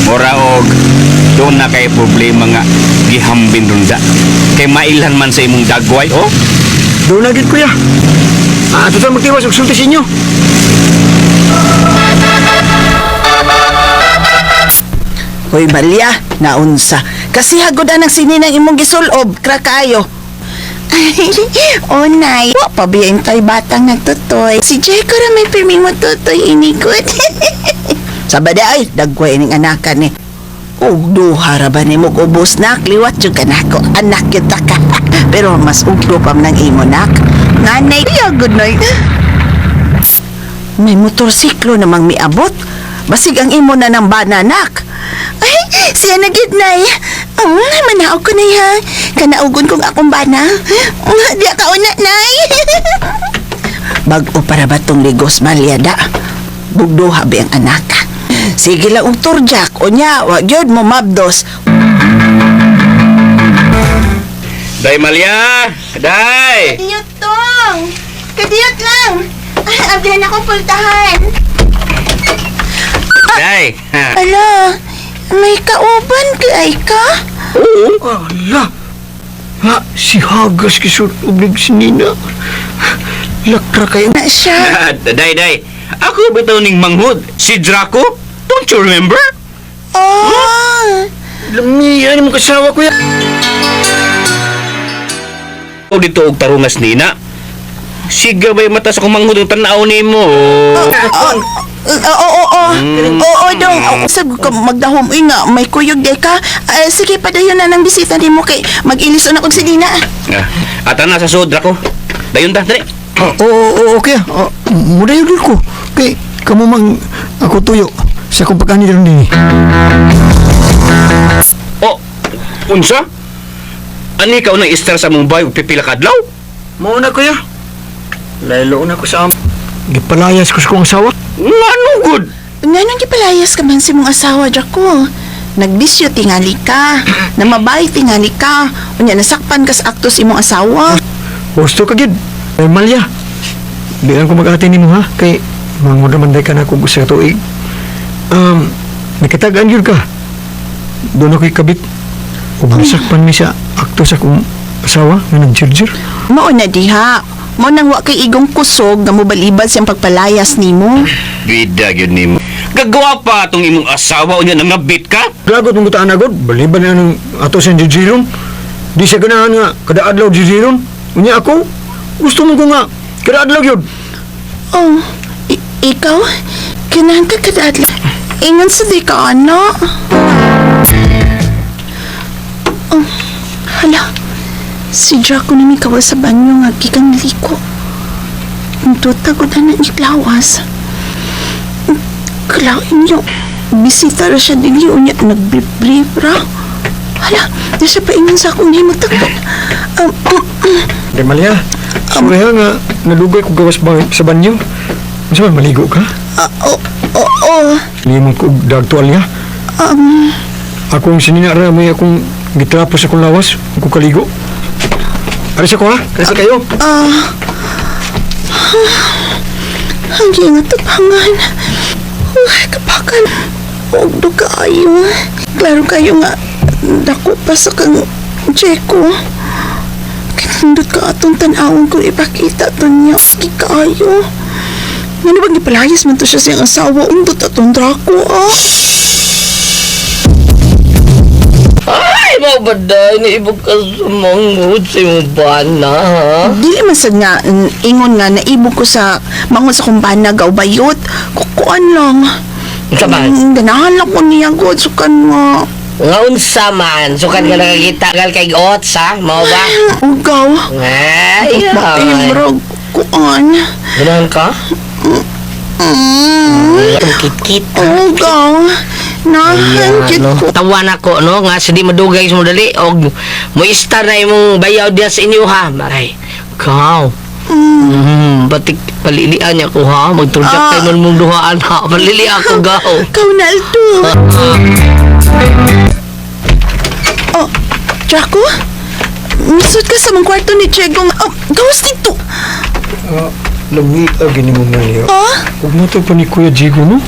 Mura og doon na kay problema nga gihambin runda. Kay mailhan man sa imong dagway, oh. Doon na gid kuya. Ah, total magtiwas og sulti sa inyo. Hoy, Malia, naunsa. Kasi hagod ang sini ng imong gisulob, krakayo. Oh, nay. Wa pa biya tay batang nagtutoy. Si Jeko ra may pirming mo tutoy inigot. Sabada ay, dagway ining anakan ni. Ug duha ra ba nimo ubos nak liwat jud ka nako. Anak gyud ta ka. Pero mas ugdo pa man ang imo nak. Nanay, good night. May motorsiklo namang miabot. Basig ang imo na ng bananak. Ay, siya na gid nay. Manaog ko nay ha. Kanaugon kong akong bana. Di ka una nay. Bag-o para ba tong ligos malyada? Bugdo habi ang anak. Sige lang og turjak. Unya, wa gyud mo mabdos. Day Malia! Day! Kadiyot tong. Kadiyot lang. Abdihan akong pultahan. Day! Ala, may kauban ka ay ka? Ala. Ha, si Hagas gisulti si Nina. Lakra kayo. Na siya. Day, day. Ako bitaw ning manghud? Si Draco? Don't you remember? Oh. Lamian mo kasawa kuya. O dito og tarungas nina. Siga ba'y mata sa akong manghud ang tanaw nimo? Oo, oo, oo. Oo, dong. Sag ka magdahom uy nga, may kuyog di ka. Ah, sige, padayon na ng bisita nimo kay mag-ilison ako si Dina. Ah, ata na sa sud, Draco. Dayon ta, dali. Oo, oo, oo, kuya. Oh, mudayo din ko. Kay kamo mang ako tuyo sa akong pagkani ron dinhi. Oh, unsa? Ani ka unang istar sa mong bay ug pipila ka adlaw? Mao na kuya. Laylo na ko sa am. Gipalayas ko sa kong asawa. Ngano gud? Nganong gipalayas ka man si mong asawa, Jaco? Nagbisyo tingali ka. Namabay tingali ka. Unya nasakpan ka sa aktos imong asawa. Gusto ka gid. Ay malya. Di lang ko mag-ate nimo ha kay mangod man day ka na kog usa ka tuig. Nakitagaan gyud ka. Doon ako'y kabit. Ug nasakpan mi sa akto sa akong asawa nga nagjerjer. Mao na diha. Mao nang wa kay igong kusog nga mobalibad siyang pagpalayas nimo. Bida gyud nimo. Gagawa pa atong imong asawa unya nangabit ka? Lagot mong gutaan agod, baliban na ng ato siyang jijiron. Di siya ganahan nga, kada adlaw jijiron. Unya ako, gusto mo ko nga, kada adlaw yun. Oh, ikaw? Kinahan ka kada Ingon sa di ka, ano? Oh, hala. Si Draco na may kawal sa banyo nga gikan liko. Ang tuta ko na ni Klawas. Klaw inyo. Bisita ra siya dili unya nagbrief ra. Hala, di siya paingon sa akong himutag. Di Malia, Sorry ha nga, nalugay ko gawas ba sa banyo. Unsa man maligo ka? Oo, oo. Limong ko og dagtual niya. Akong sinina ra may akong gitrapo sa akong lawas, ako kaligo. Aris ako ha, aris na kayo. Ang nga tapangan. Uy, kapakan. Huwag do kaayo. Klaro kayo nga, dako pa sa kang Jeko. Kinindot ka atong tanawon kung ipakita to niya. Sige kaayo. Ngano bang gipalayas man to siya siyang asawa? Undot atong Draco, ah. Ay, mga baday, naibog ka sa manghod sa imong bana, ha? Dili man sad nga ingon nga naibog ko sa mangon sa kumbana gaw bayot. Kukuan lang. Unsa man? Ganahan lang ko niya god sukan nga. Nga unsa man, sukan ka nakakita gal kay ots, ha? Mao ba? Ugaw. Ay, Ay, ay. murag kuan. Ganahan ka? Kit-kit. Ugaw. Nahan Ayan, jud no? ko. Tawan ako, no? Nga, sa di madugay sa madali, og mo-star na imong bayaw diya sa inyo, ha? Maray, ikaw. Batik, palilian niya ko, ha? Magturjak tayo man mong duhaan, ha? Palili ako, gaw. Ikaw Naldo. Oh, Draco? Misud ka sa mong kwarto ni Diego. Oh, gawas dito. Lami agi ni mo Malia. Ah? Ug mo pa ni Kuya Jigo no.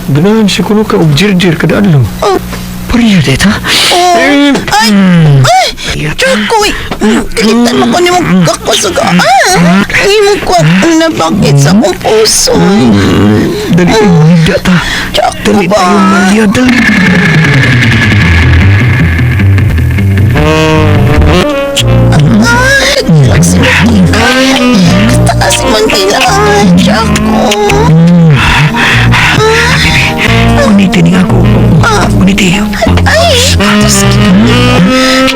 Ganahan siya kuno ka og jirjir kada adlaw. Oh. Pareha dito. Oh. Ay! Ay! Draco, eh. Kalitan mo ko ni mong kakusog. Ah! Imo ko nabakit sa akong puso. Dali ay ta. Draco Dali ba? tayo Malia, dali. Ay! Kataas mo nila. Draco. Uniti ni ako. Uniti. Ay! Diyos ko.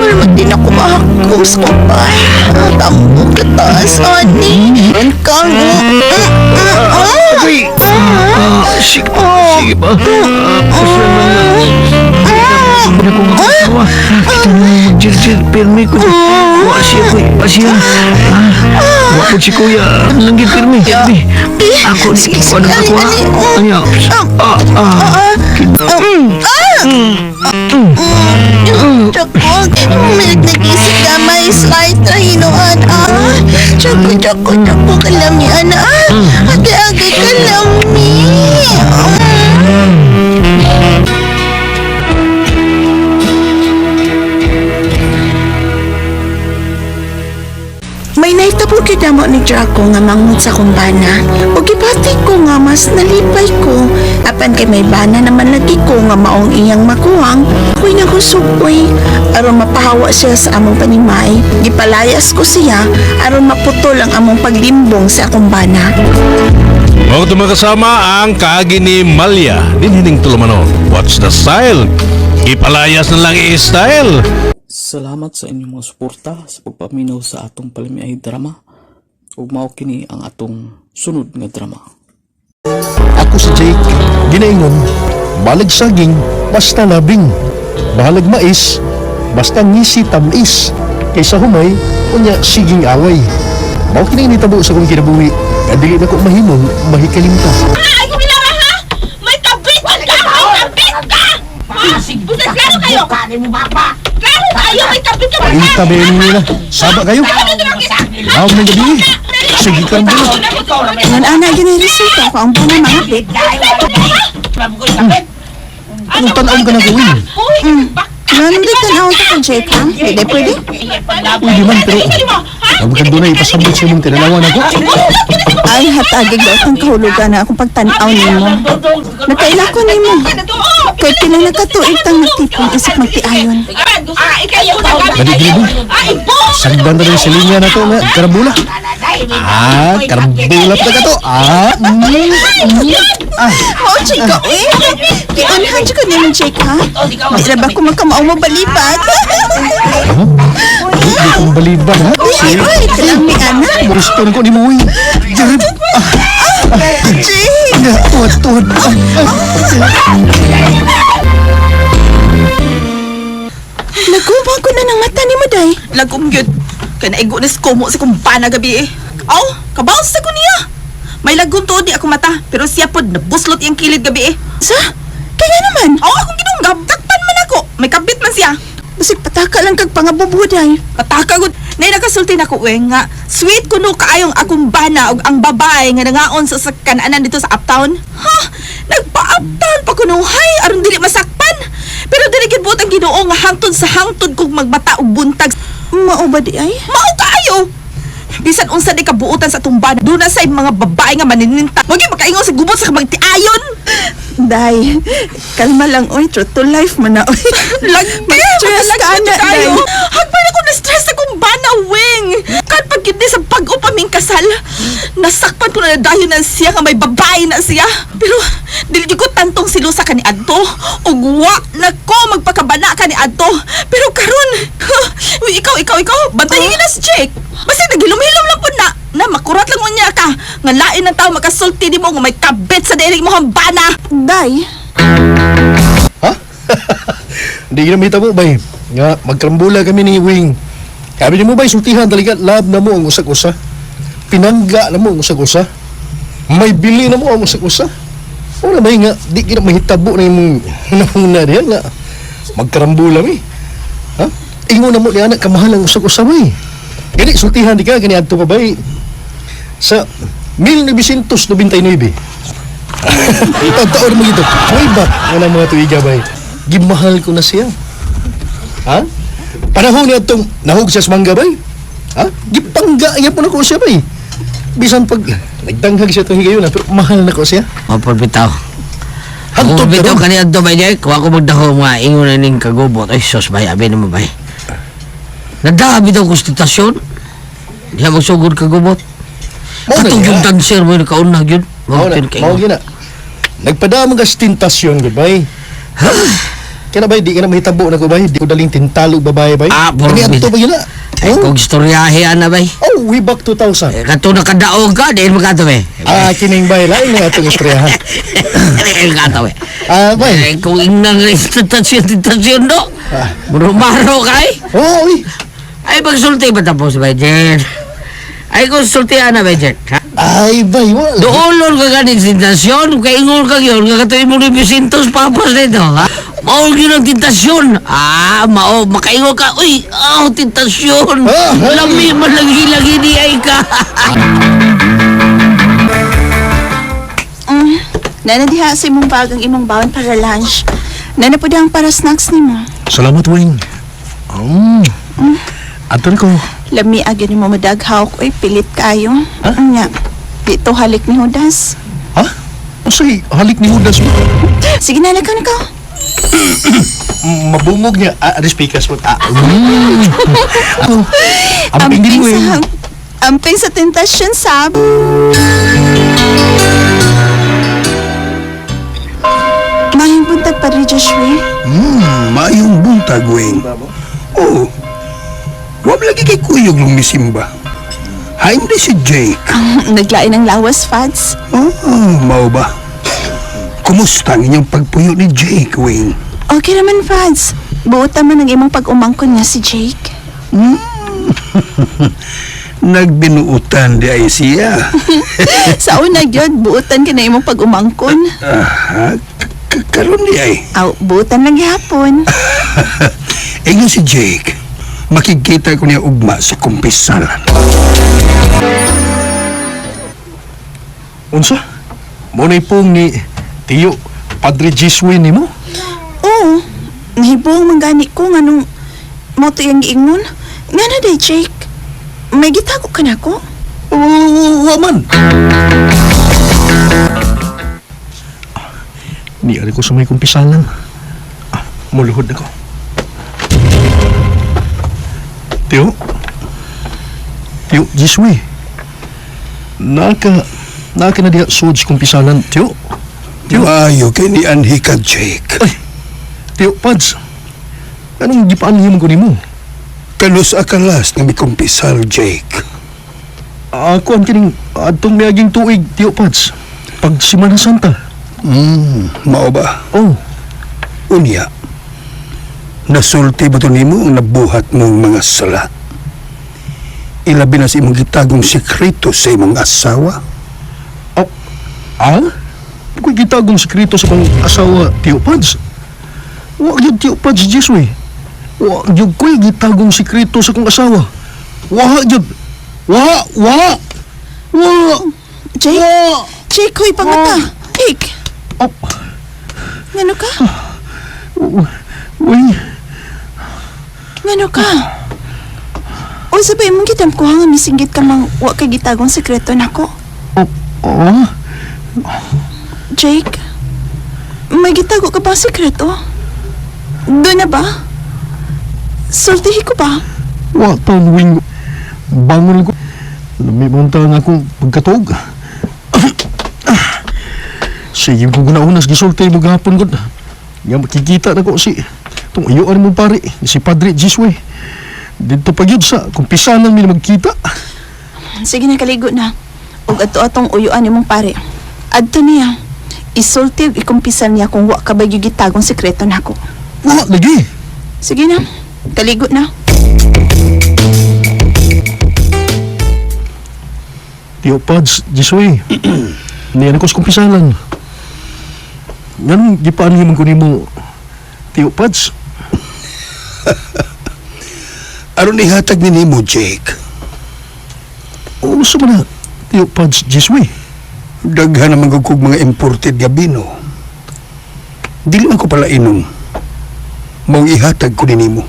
Malamang din ako mahakom sa kumpay. Tambo kataas, ani. Kang... Ay! Sige, sige ba? Pasalamat. Hindi ko nga kasawa. Kita na magjirjir. Pirmi ko. Wa siya ko. Wa siya. Wa po si kuya. Langgit pirmi. Pirmi. Ako ni. Ako na ako ha. Ano? Ah, ah. Tsako, umilig nag-isip ka, may slide na hinuan, ah. Tsako, tsako, tsako, kalamian, ah. Ate-ate, kalami. May nahitabo kay damo ni Draco nga manghod sa akong bana. O gibati ko nga mas nalipay ko. Apan kay may bana naman lagi ko nga maong iyang makuwang. Ako'y nagusog oy. Aron mapahawa siya sa among panimay. Gipalayas ko siya aron maputol ang among paglimbong sa akong bana. Mao ito mga kasama ang kaagi ni Malia dinhining tulumanon. What's the style? Ipalayas na lang i-style. Salamat sa inyong mga suporta sa pagpaminaw sa atong palamiay drama ug mao kini ang atong sunod nga drama. Ako si Jake, ginaingon, balag saging, basta labing. Bahalag mais, basta ngisi tamis. Kaysa humay, unya siging away. Mao kini nitabo sa kong kinabuhi, nga dili na ko mahimong mahikalimta. Ay, kumilawa ha! May tabit ka! May tabit ka! Busa, klaro kayo! Klaro kayo! May tabit ka! Paita ba yun nila? Saba kayo? Lawag ng gabi. Sige ka bulo. Ngan ana gini resulta ko ang bana mga bit. Anong tan-awon ka na gawin? Nganong di tan-awon ta kang Jake ha? Pwede pwede? Pwede man pero Huwag kang doon ay ipasabot sa imong tinanawan ako. Ay hatagig daw kang kahulugan na akong pagtan-aw nimo. Nakaila ko nimo. Kay pila na katuig tang nagtipon isip magtiayon. Dali, dali, dali. Sagdan na rin sa linya na to nga. Karambula. Ah, karambula pa ka to. Ah, mm, ah. Mao chika eh. Giunhan jud ko nimo Jake ha. Di ra ba ko magkamao mo balibat? Huh? Di kong baliban ha. Uy, uy, kalami ana. Gusto ko ni Moy. Jerib. Jake. Tuhad, tuhad. Lagumang ko na ng mata ni mo day. Lagom yun. Kay naigo ni komo sa kong bana gabi eh. Aw, kabaw sa ko niya. May lagun tuod di ako mata, pero siya pod nabuslot iyang kilid gabi eh. Sa? Kaya naman. Aw, akong gidunggab, takpan man ako. May kabit man siya. Basig pataka lang kag pangabubuday. Pataka gud. Nay nakasulti nako we nga sweet kuno kaayong akong bana og ang babae nga nangaon sa kananan dito sa uptown. Ha? Nagpa-uptown pa kuno hay aron dili masakpan. Pero dili gid buot ang Ginoo nga hangtod sa hangtod kog magbata og buntag. Mao ba di ay? Mao kaayo. Bisan unsa di kabuotan sa atong bana, doon na sa mga babae nga manininta. Wag yung makaingon sa gubot sa kamagtiayon. Day, kalma lang oy, true to life man na oy. Lagi, Mag-stress ka makalagyan na, tayo. Day. Hagpay na ko na-stress akong bana, wing. Kan pag hindi sa pag-o paming kasal, nasakpan ko na dayon na siya nga may babae na siya. Pero, dili ko tantong silusa ka ni Adto. Ug wa na ko magpakabana ka ni Adto. Pero karon, uy, ikaw, bantayin na si Jake. Basta naghilom-hilom lang po na, na makurat lang unya ka. Nga lain ng tao makasulti di mo nga may kabit sa dailig mo ang bana. Day, Ha? Hindi na mahitabo bay. Nga, magkrambula kami ni Wing. Sabi niyo mo bay, sultihan talaga, love na mo ang usag-usa. Pinangga na mo ang usag-usa. May bili na mo ang usag-usa. Wala bay nga, di kita mahitabo na yung nahuna diyan nga. Magkarambula mi. Ha? Ingon na mo ni anak, kamahal ang usag-usa bay. Gani, sultihan di ka, gani adto pa bay. Sa 1999. Taon mo gito. Way back nga na mga tuiga bay. Gimahal ko na siya. Ha? Panahon niya itong nahug siya sa mangga bay. Ha? Gipangga niya po na ko siya bay. Bisan pag nagdanghag siya itong higayon pero mahal na ko siya. Mapol bitaw. Hantod Ako bitaw karon. kani adto bay Jake, wa ko magdaho mga ingon na ning kagubot. Ay sus bay, abi namo bay. Nagdaha bitaw ko sa tentasyon. Diha magsugod kagubot. Mao na Katong niya. yung dancer mo yung nakauna yun. Mao na, mao gyud na. Nagpadama ka sa tentasyon gud bay. Kaya na bay, di ka na mahitabo na ko bay. Di ko daling tintalo babae bay. Ah, puro Kani adto bitaw. ba yun na? Ay, kung istoryahe ana bay. Oh, way back 2000. Eh, kato nakadaog ka, diin mo kato bay. Ah, kining bay, lain na atong istoryahan. Diin ka bay. Ah, bay. Eh, kung ingnan nga tentasyon, tentasyon do. Maro-maro kay. Oh, uy. Ay, magsulti ba tapos bay, Jen? Ay, kung sultihan na bay, Jen. Ha? Ay, bay, wala. Doolon ka ganing tentasyon, kay ingol ka yun, nga katoy mo ni Vicintos papas nito, ha? Mao yun ang tentasyon. Ah, mao, makaingol ka, uy, oh, tentasyon. Ah, ay. Lami man lagi-lagi di ay ka. Nana diha sa imong bag ang imong bawon para lunch. Nana po ang para snacks nimo. Salamat, Wing. Anton ko. Lami agad nimo madaghawk oy pilit kayo. Ha? Nya. Dito halik ni Judas. Ha? Unsay halik ni Judas mo? Sige na lakaw na ka. Mabungog niya. Ah, aris pikas mo. Ah, mm. Ako. Amping din mo eh. sa amping sa tentasyon sab. Mahing buntag Padre Joshua. Maayong buntag, Weng. Oo. Wag lagi kay kuyog lumisimba. Hain di si Jake. Naglain ang lawas, Fads. Oh, mao ba? Kumusta ang inyong pagpuyo ni Jake, Weng? Okay naman, Fads. Buot naman ang imong pag-umangkon niya si Jake. Nagbinuutan di ay siya. Sa una gyud, buotan ka na imong pag-umangkon. Ah, karon di ay. Aw, buotan lang gihapon. Ingon si Jake, makikita ko niya ugma sa kumpisalan. Unsa? Mo na ipong ni Tiyo Padre Giswin ni mo? Oo. Nahibong man gani ko nga nung mo to iyang giingon. Nga na day, Jake. May gitago ka na ko? Oo, wa man. Ni ari ko sa may kumpisalan. Ah, muluhod ako. Tiyo? Tiyo, Giswi. Naka na diha sud sa kumpisalan, Tiyo. Tiyo. Maayo kay ni anhi ka, Jake. Ay, Tiyo, Pads. Anong gipaanhi mo ko nimo? Kanos akalas nga mikumpisal, Jake. Ako ang kining adtong miaging tuig, Tiyo Pads. Pag Simana Santa. Mao ba? Oh, Unya, nasulti ba to nimo ang nabuhat mong mga sala? Ilabi na sa imong gitagong sekreto sa imong asawa. Oh, ah? Kung gitagong sekreto sa kong asawa, Tio Pads. Wa gyud Tio Pads, Jiswe. Wa gyud ko'y gitagong sekreto sa kong asawa. Wa gyud. Wa, wa. Wa. Jake? Wa. Jake, hoy, pangata. Jake. Oh. Ngano ka? Uy, Ngano ka? Unsa ba imong gitamkuha nga misinggit ka mang wa kay gitagong sekreto nako? oh, oh. Jake, may gitago ka ba sekreto? Doon na ba? Sultihi ko ba? Wa taon wing. Bangon ko. Lami mo ang akong pagkatuog. Sige ko gunaunas gisulti mo gahapon gud. Nga makikita na ko si tong uyuan mo pare, si Padre Jiswe. Dito pa gyud sa kumpisanan mi magkita. Sige na, kaligo na. Ug adto atong uyuan nimong pare. Adto niya. Isulti ug ikumpisal niya kung wa ka ba gyud gitagong sekreto nako. Wa lagi. Sige na, kaligo na. Tio Pads, Jiswe. Niyan ko sa kumpisalan. Nganong gipaan man ko nimo Tio Pads? Aron ihatag ni nimo, Jake. Uso man na Tio Pads, Jiswe. Daghan naman gud kog mga imported nga bino. Dili man ko pala inom. Maong ihatag ko ni nimo.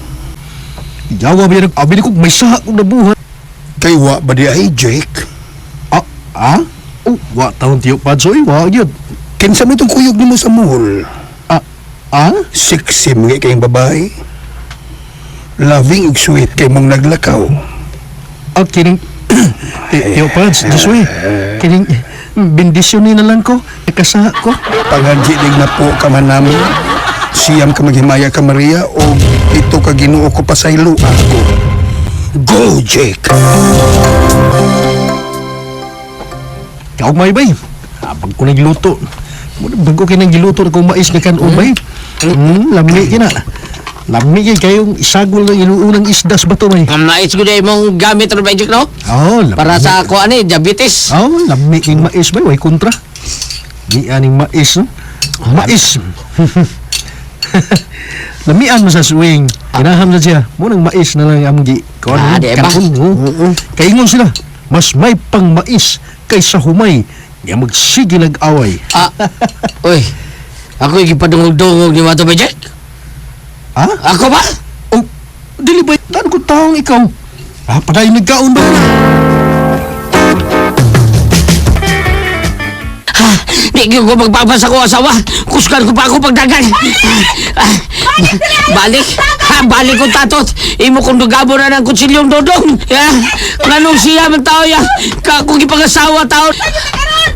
Yawa ba yan? Abi ni ko may saha kong nabuhat. Kay wa ba di ay, Jake? Ah, ah? Oh, wa taon Tio Pads, oy, wa gyud. Kinsa man itong kuyog nimo sa mall? Ah, ah? Sexy mga kayong babae. Loving ug sweet kay mong naglakaw. Ah, kining Tio Pads, Jiswe. Kining bendisyon ni na lang ko. Kasaha ko. Pangadji dig na po ka man namin. Siyam ka maghimaya ka Maria o ito ka Ginoo ko pasaylo ako. Go, Jake! Kaugmay bay. Habang ko nagluto. Bago kay nang giluto na kong mais nga kanon bay. Lami kina. Lami kay kayong isagol ng inuunang isda sa bato bay. Ang nais ko na imong gamit ro ba, Jake, no? Oh, lami. Para sa ako ani, diabetes. Oh, lami king mais bay, way kontra. Di aning mais, no? Mais. Lamian mo sa swing. Kinaham na siya. Munang mais na lang among gi. Kuan Ah, di ba? kanon, oh. Kaingon sila, mas may pang mais kaysa humay nga magsige nag-away. Ah, uy. Ako gipadungog-dungog ni Mato ba, Jake? Ha? Ako ba? Oh, dili ba? Tan ko taong ikaw. Ah, padayon nagkaon ba? Di gyud ko magpapasa ko asawa. Kusgan ko pa ako pagdagan. Ah, balik. Ha, balik ko tatot. Imo kong dugabo na ng kutsilyong dodong. Ya, nganong siya man tao ya. Ka kung ipag-asawa tao.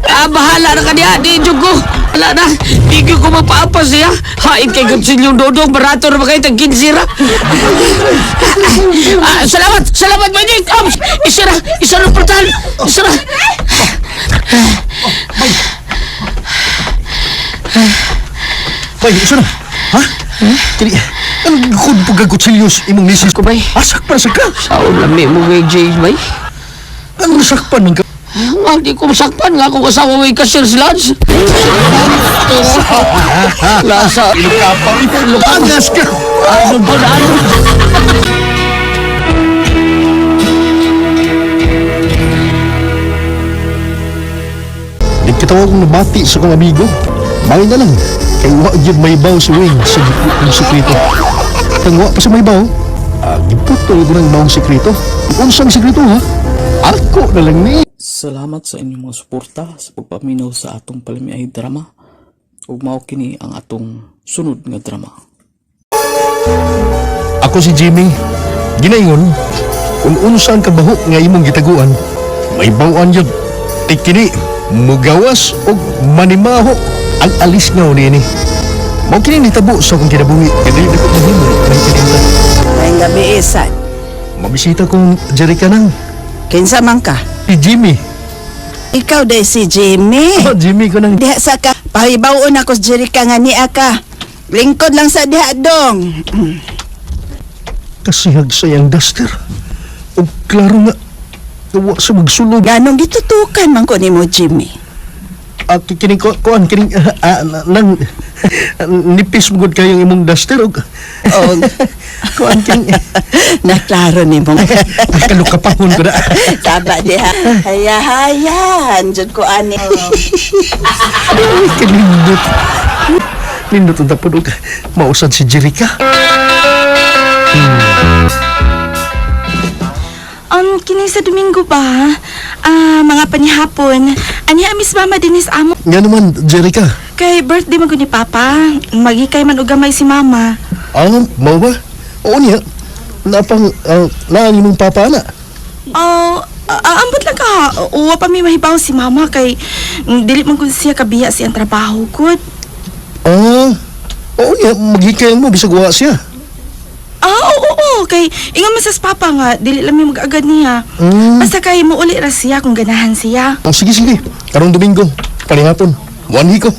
Ah, bahala na ka niya. Di jud ko. Wala na. Di gyud ko magpaapas siya. Hain kay kutsilyong dodong. Barato na ba kayo? Tag 15 ra. Ah, salamat. Salamat, Magic. Oh, isa na. Isa na portal. Isa na. Bay, isa na. Ha? Kini, anong gukod po kagkutsilyos imong misis? Ko, bay. Asakpan sa ka? Saon lami mo kay Jay, bay. Anong nasakpan man ka? Nga, di ko masakpan nga akong asawa may kasir si Lance. Lasa. Angas ka! Ano ba na ano? Nagkatawag kong nabati sa kong amigo. Bagay na lang. Kay wa gyud may baw si Wing sa giputong sekreto. Kang wa pa sa may baw, giputol ko ng maong sekreto. Unsang sekreto ha? Ako na lang ni. Salamat sa inyong mga suporta sa pagpaminaw sa atong palamiay drama. Ug mao kini ang atong sunod nga drama. Ako si Jimmy. Ginaingon, kung unsa ang kabaho nga imong gitaguan, may bawaan yun. Tikini, mugawas og manimaho ang alis nga niini. Mao kini nitabo sa akong kinabuhi. Kaya dili na ko mahimo may kininta. Ngayong gabi isa. Mabisita kong Jerica nang. Kinsa man ka? Si Jimmy. Ikaw day si Jimmy. Oh, Jimmy ko nang. Diha sa ka. Pahibaw-on ako sa Jerica nga niya ka. Lingkod lang sa diha dong. Kasihag sa iyang duster. O klaro nga, Wa sa magsulod. Ganong gitutukan man ko nimo, Jimmy. Ah, kining kuan kining nang nipis mo gud kayong imong duster og Oh. kuan kining Naklaro nimo. Kalukapahon ko na. Taba diha. Haya hayan jud ko ani. Ay, kanindot. Nindot ang tapod og mausad si Jerica. Kini sa Domingo ba? Ah, mga panihapon. Aniya miss mama dinis amo. Nga naman, Jerica. Kay birthday man ko ni Papa. Magikay man og gamay si mama. Ah, mao ba? Oo niya. Napang, naan imong papa na. Oh, ambot lang ka. Uwa pa mi mahibaw si mama kay dili man kun siya kabiya siyang trabaho gud. Ah, oo niya. Maghikay mo, bisag wa siya. Ah, oo, oo, kay ingon man sa papa nga dili lang mi mag-agad niya. Basta kay muuli ra siya kung ganahan siya. Oh, sige, sige. Karong Domingo, panihapon. Wanhi ko.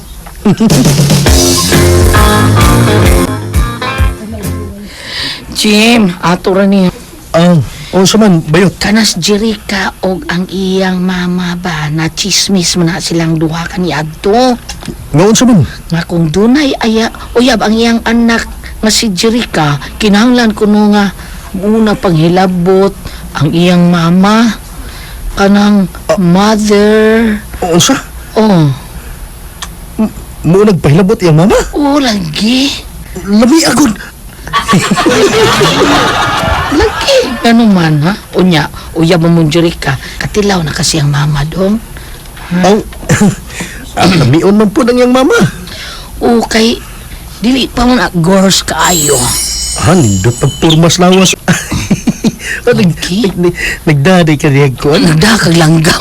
Jim, ato ra niya. Ah, unsa man, bayot? Kanas Jerika og ang iyang mama ba na chismis man na silang duha kaniadto. Nga unsa man? Nga kung dunay aya uyab ang iyang anak nga si Jerika, kinahanglan kuno nga muna panghilabot ang iyang mama kanang mother. Unsa? Oh. Mo nagpahilabot iyang mama? Oo, lagi. Lami agad. Lagi. Ano man, ha? Unya, uyab mo mong Jerika. Katilaw na kasi ang mama dong. Ang, ang lamion man po ng iyang mama. Okay. Dili pa man girls kaayo. Ha, nindot pagpurmas lawas. Nagdaday ka niya ko. Nagda kag langgam.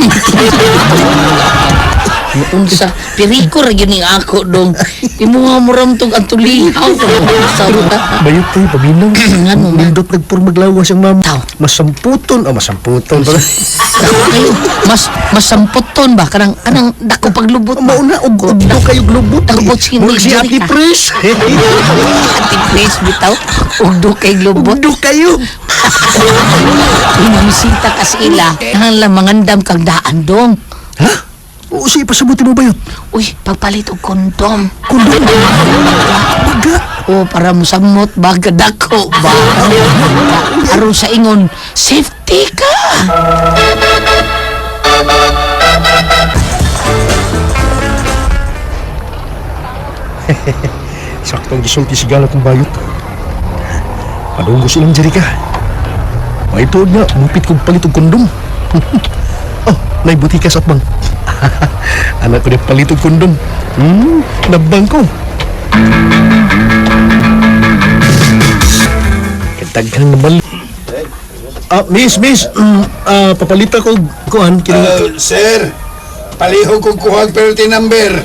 Unsa piriko ra gyud ning ako dong. Imo nga moramtog ang tulihaw. Bayot tayo, paminaw. Ngano man? Nindot nagpurmag lawas ang mama. Masamputon. Oh, masamputon. Kayo, mas masamputon ba kanang kanang dako paglubot ba? Mauna og ugdo kayo glubot. Dako si Murag si Ate Pres. Ate Pres bitaw. Ugdo kay glubot. Ugdo kayo. Inamisita ka sila. Nang mangandam kag daan dong. Ha? Oo, sige, pasabuti mo ba yun? Uy, pagpalit og kondom. Kondom? Baga? O, para musamot, baga dako ba? Aron sa ingon, safety ka! Saktong gisulti si Gala kong bayot. Padunggo silang Jerika. May tuod nga, mupit kong palit og kondom. Oh, naibuti ka sa atbang. Anak ko na palit og kondom. Nabang ko. Kadaghang naman. Ah, miss, miss. Papalita ko kuan kini. Sir, palihog kong kuhag penalty number.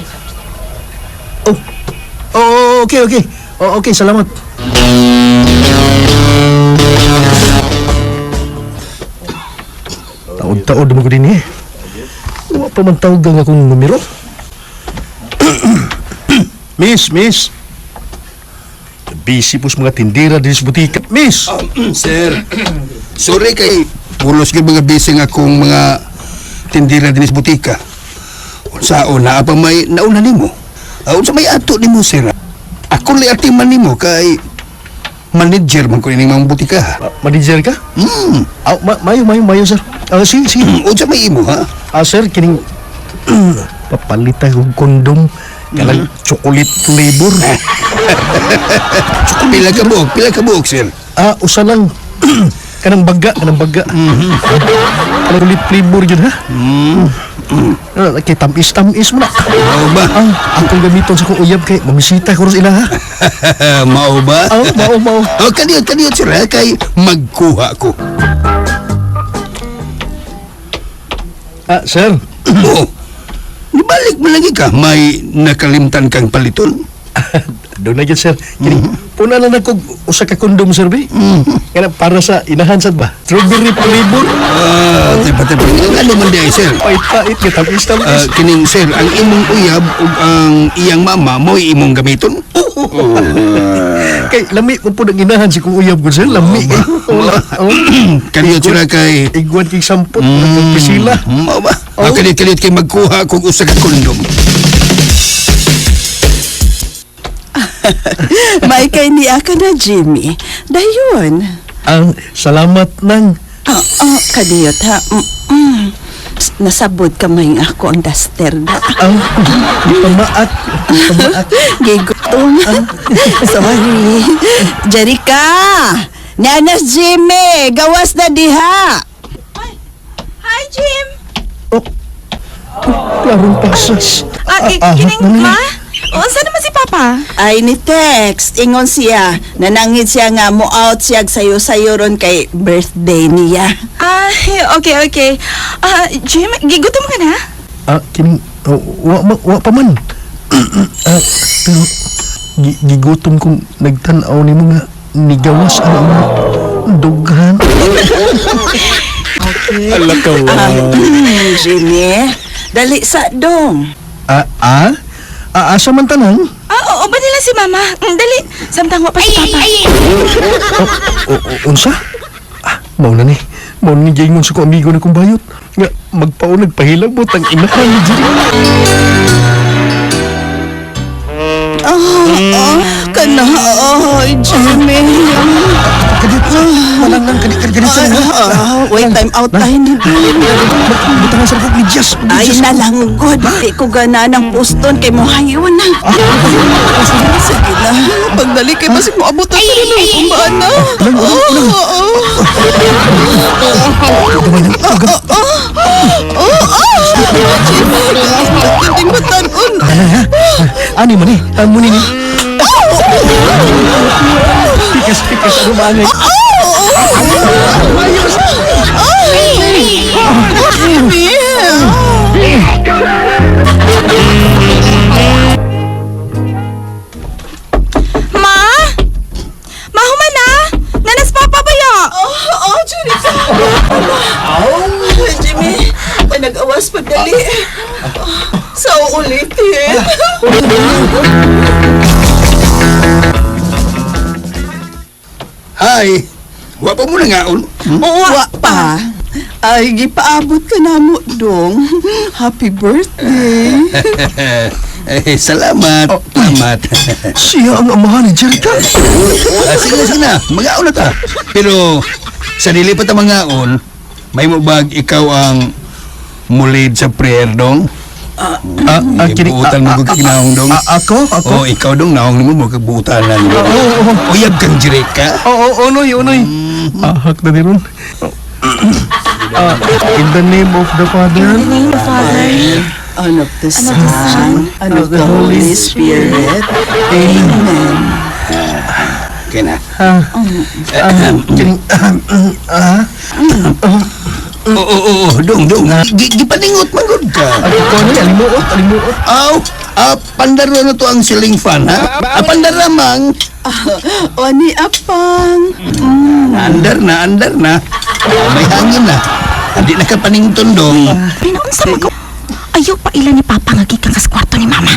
Oh, okay, okay. Oh, okay, salamat. Taod-taod mo ko din eh. Wa pa man tawag ang akong numero. Miss, miss. Busy po sa mga tindera din sa butika. Miss! Sir, sorry kay pulos gyud mga busy nga akong mga tindera din sa butika. Unsaon na pa may nauna nimo? Unsa may ato nimo, sir? Ako lay atiman nimo kay manager man ko ining mga butika. Manager ka? Hmm. Ah, mayo, mayo, mayo, sir. Ah, sige, sige. Unsa may imo, ha? Ah, sir, kining papalitan kong kondom kanang chocolate flavor. Pila ka buok? Pila ka buok, sir? Ah, usa lang. Kanang baga, kanang baga. Kanang chocolate flavor yun, ha? Ah, kay tamis-tamis mo na. Mao ba? Ah, akong gamiton sa kong uyab kay mamisita ko ro sila, ha? Mao ba? Oh, mao, mao. Oh, kaniyot, kaniyot, sir, ha? Kay magkuha ko. Ah, sir. Oh, nibalik mo lagi ka. May nakalimtan kang paliton. Doon na yun, sir. Kini, puna lang ako usa ka kondom, sir, be. Kana para sa inahan sad ba? Strawberry flavor. Ah, tipa, tipa. Ano man di ay, sir? Pait-pait, nga tamis-tamis. Kining sir, ang imong uyab ug ang iyang mama mo'y imong gamiton? Oo, Kay lami ko po ng inahan si kong uyab ko sir. Lami kayo. Kaniyot sila kay Igwan kay sampot mm. Priscilla. Mao ba? Oh. Kalit-kalit kay magkuha kog usa ka kondom. May kay niya ka na, Jimmy. Dayon. Ang salamat nang. Ah, ah, kadiyot ha. Psst, nasabod kamay nga ako ang duster da. Ang pamaat. Pamaat. Gigutom. Sorry. Jerika! Nanas Jimmy! Gawas na diha! Hi, Jim! Klarong pasas. Ah, kining ma? Unsa naman si Papa? Ay, ni text. Ingon siya. Nanangit siya nga mo out siya sayo-sayo ron kay birthday niya. Ah, okay, okay. Ah, Jim, gigutom ka na? Ah, kining oh, wa pa man. Ah, pero gigutom kong nagtan-aw nimo nga nigawas ang imong dughan. Okay. Ala ka, wa. Ah, Jimmy, dali sa dong. Ah, ah? Ah, asa man tanan? Ah, oo ba nila si Mama? Dali, samtang wa pa si Papa. O, o, unsa? Ah, mao na ni. Mao na ni giingon sa ko amigo na kong bayot. Nga magpao nagpahilag mo tang inahan ni Jimmy. Ah, ah, kana, ay, Jimmy. Kadit, walang nang kadit kadit sa Ah, wait, time out tayo ni Butangan sa kong medyas. Ay, nalang god. Di ko gana ng poston kay mo hayon na. Sige na, pagdali kay basig mo abot na sa rin ang na. Jimmy, matanon. Ani man eh, amo ni ni. Pikas pikas ano ba angay? Jimmy! Ma? Ma, human na! Nanas Papa ba ya? Oh, oh, Jerica. Jimmy, ay nag-awas pagdali. Sa uulitin. Hi. Wa pa mo na ngaon. Wa pa. Ay, gipaabot ka na mo, dong. Happy birthday. Eh, salamat. Salamat. Siya ang amahan ni Jerica. Ah, sige, sige na. Magaon na ta. Pero sa dili pa ta mangaon, may mo bag ikaw ang mulid sa prayer dong? Ah, ah, kini- Buutan mo ah, kog kinahong dong. ah, ako? Ako? Oh, ikaw dong naong nimo mo kag buutanan. Oo, oo. Uyab kang Jerika. Oo, oo, onoy, onoy. Ahak na ni ron. Ah, in the name of the Father, In the name of the Father, And of the Son, and of the Holy Spirit. Amen. Okay na. ah, ah, kining, ah, Oo, oo, oo, dong, dong. Gipaningot man gud ka. ako ni alimuot, alimuot. Aw, ah, pandaro na to ang siling fan, ha? Ah, pandara mang. O ni Apang. Andar na, andar na. May hangin na. Hindi na ka panington, dong. Pinaunsa man ko. Ayaw pa ila ni Papa nga gikan kas kwarto ni Mama.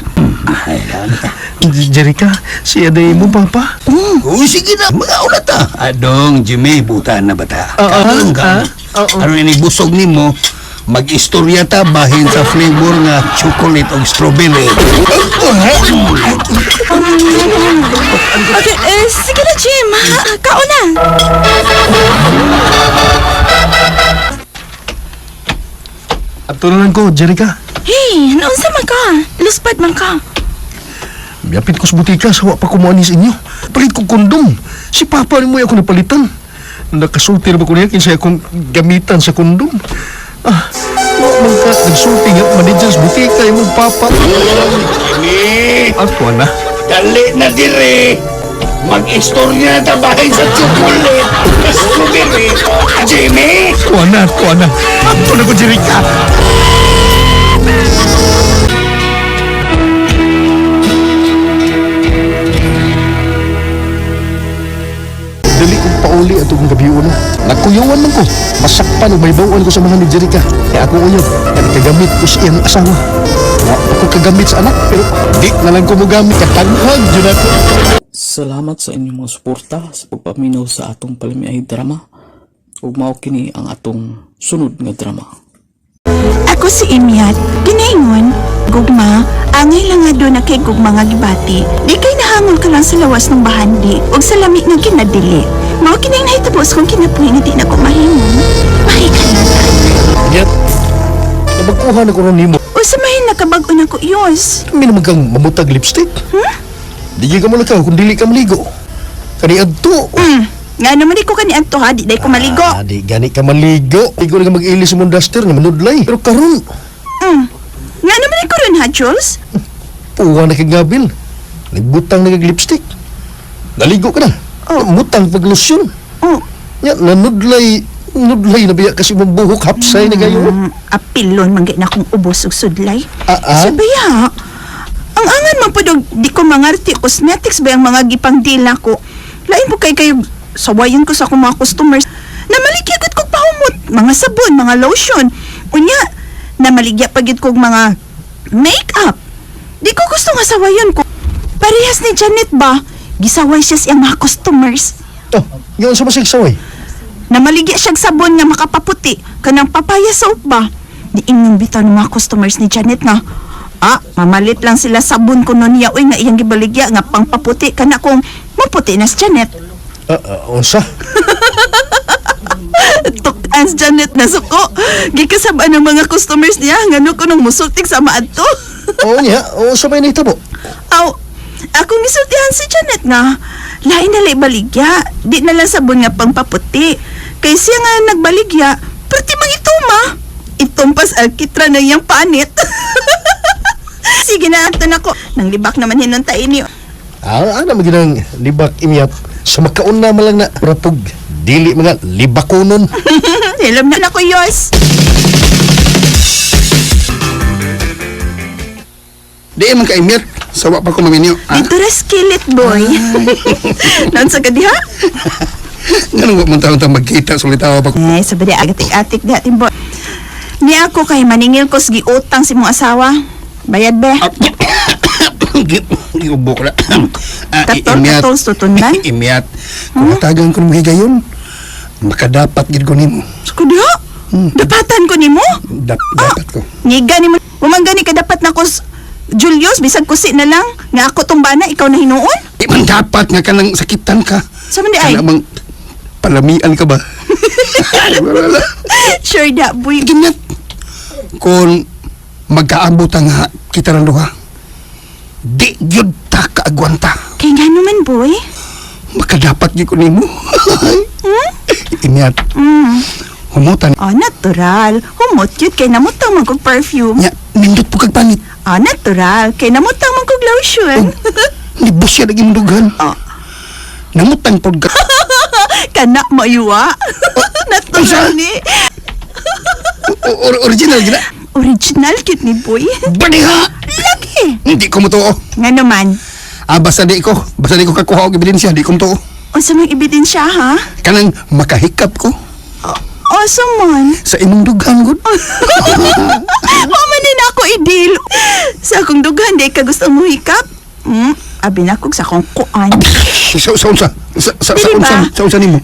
Jerica, siya day mo, Papa. Uy, sige na, mga una ta. Adong, Jimmy, buta na ba ta? Oo, Kaon ka. ah, oo. Aron ini busog nimo, mag-istorya ta bahin sa flavor nga chocolate o strawberry. Okay, eh, sige na, Jim. Ha, kaon na. Ato na lang ko, Jerica. Hey, naunsa man ka? Luspad man ka. Miyapit ko sa butika sa wa pa kumuha sa inyo. Palit ko kondom. Si Papa ni mo ako napalitan. Nakasulti na ba ko niya kinsa akong gamitan sa kondom. Ah, wa man ka nagsulti nga manager sa butika imong papa. Jimmy, Ato na. dali na dire. Mag-istorya ta bahin sa chocolate o strawberry. Jimmy! Tuwa na, tuwa na. Ato na ko, Jerica. Dali kong pauli at akong gabi una. Nagkuyawan man ko. Masakpan o may bawaan ko sa mga ni Jerica. Kaya ako uyab. Kaya nakagamit ko sa iyang asawa. Wa ko kagamit sa anak pero di na lang ko mogamit katanghag jud ako. Salamat sa inyong mga suporta sa pagpaminaw sa atong palamiay drama. Ug mao kini ang atong sunod nga drama. Ako si Imyat, ginaingon, gugma, angay lang nga doon na kay gugma nga gibati. Di kay nahangol ka lang sa lawas ng bahandi, ug sa lami nga kinadili. Mao kining nahitabo sa kong kinabuhi nga di na ko mahimo. Mahikalimtan. Yet, nabagkuhan na ko ron nimo. Usa mahin nakabag-o na ko, Yos. Kami naman kang mamutag lipstick. Hmm? Di ka malakaw kung dili ka maligo. Kani adto. Nga naman di ko kani adto ha, di day ko maligo. Ah, di gani ka maligo. Di ko na mag-ilis sa mong duster nga manudlay. Pero karon, Nga naman di ko ron ha, Jules. puwa na kag gabil. Nagbutang na kag lipstick. Naligo ka na. Oh. Mutang pag lotion. Oh. Ya, nanudlay, nudlay na biya kasi mong buhok hapsay na gayo. Apilon man na akong ubos ug sudlay. Ah, ah? Sabi ha, ang angan man pud og di ko mangarti cosmetics ba ang mga gipang deal nako. Lain po kay kayo sawayan ko sa akong mga customers. Namaligya gud kog pahumot, mga sabon, mga lotion. Unya, namaligya pa gyud kog mga makeup. Di ko gusto nga sawayan ko. Parehas ni Janet ba? Gisaway siya sa iyang mga customers. Oh, yun sa masig saway. Namaligya siyang sabon nga makapaputi kanang papaya soap ba? Di ingon bitaw ng mga customers ni Janet nga. Ah, mamalit lang sila sabon kuno niya uy nga iyang gibaligya nga pangpaputi kana kung maputi na si Janet. Ah, ah, unsa? Tukan si Janet na suko. Gikasab-an ng mga customers niya ngano kunong musultig sa maadto. Oo niya, oo sa may nahitabo. Aw, akong gisultihan si Janet nga. Lain na lay baligya, di na lang sabon nga pangpaputi. Kay siya nga nagbaligya, perti mang ituma. Itumpas alkitra na iyang panit. Sige na, anton ako. Nang libak naman hinunta ini. Ah, ana maginang libak imyat sa makauna man lang na rapog dili mga libakonon. Hilom na ako, Yos. Di man ka imyat. Sawa pa ko maminyo. Ah, Dito ra skillet, boy. Noon sa kadiha? Nganong wa man taon ta magkita sulitawa pa ko. Eh, sabi di atik-atik diha timbo. Ni ako kay maningil ko sa giutang si mong asawa. Bayad be. Giubo ko na. Ah, Katol, imyat. katol, tutundan. Imyat. Kung hatagan ko ng higayon, makadapat gid ko nimo. Sa kadiha? Dapatan ko nimo? Dapat ko. Ngiga nimo. Umanggani ka dapat na ko Julius, bisag kusi na lang. Nga ako tong bana, ikaw na hinuon. Di man dapat nga kanang sakitan ka. Sa man di ay? Kana mang palamian ka ba? Wala. Sure da, boy. Ganyan. Kung magkaabot ang ha, kita ng duha, di gyud ta kaagwanta. Kay nga naman, boy. Makadapat gyud ko nimo. Imyat. Humutan. Oh, natural. Humot yun kay namutang man kog perfume. Nya, nindot po kag panit. Oh, natural. Kay namutang man kog lotion. Nibos siya naging dughan. Oh. Namutang pod ka. Kana mayuwa. Natural ni. Original gina. Original cute ni boy. Baniha! Lagi. Hindi ko motoo. Nga naman. Ah, basta di ko. Basta di ko kakuha og ebidensya, di ko motoo. Unsa may ebidensya ha? Kanang makahikap ko Osa man. sa imong dughan gud. Wa man ni na ako idil. Sa akong dughan di ka gusto mo hikap. Abi na kog sa akong kuan. Sa sa unsa? Sa sa sa Dili ba? unsa? Sa unsa nimo?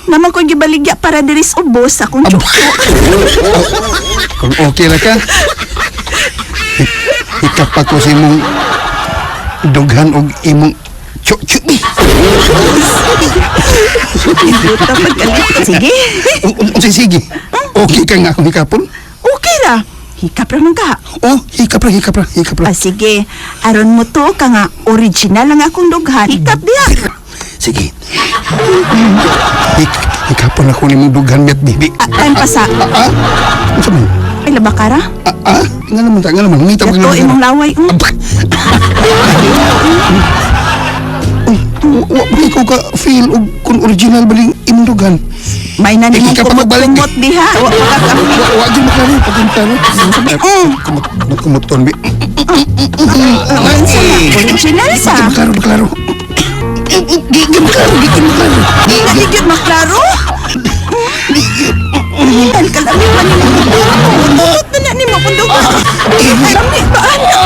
Naman ko gibaligya para diri sa ubos sa akong tsuko. Kung okay ra ka. Hikap ako sa imong dughan og imong chu-chu. Buta pagkalit. Sige. Unsa sige? Okay ka nga akong hikapon? Okay ra. Hikap ra man ka. Oh, hikap ra, hikap ra, hikap ra. Ah, sige. Aron mo to ka nga original ang akong dughan. Hikap diha. Sige. Hikapon ako nimong dughan met bibi. Ah, time pa sa. Ah, unsa man? Ay, labakara. Ah, ah, nga naman ta, nga naman. Ngita mo Gato imong laway. Wa ba ko ka feel og kung original ba ning imong dughan? May na nimong Ikaw pa magbalik. kumot-kumot diha. Wa pa ka ka- Wa wa gyud maklaro pag klaro. Kumot kumuton bi. Unsa na? Original sa. Di maklaro, maklaro. Di di maklaro, di di maklaro. Di gyud maklaro. Tan kalami man nimo. Kumot na na nimo kung dughan. Lami ba ana?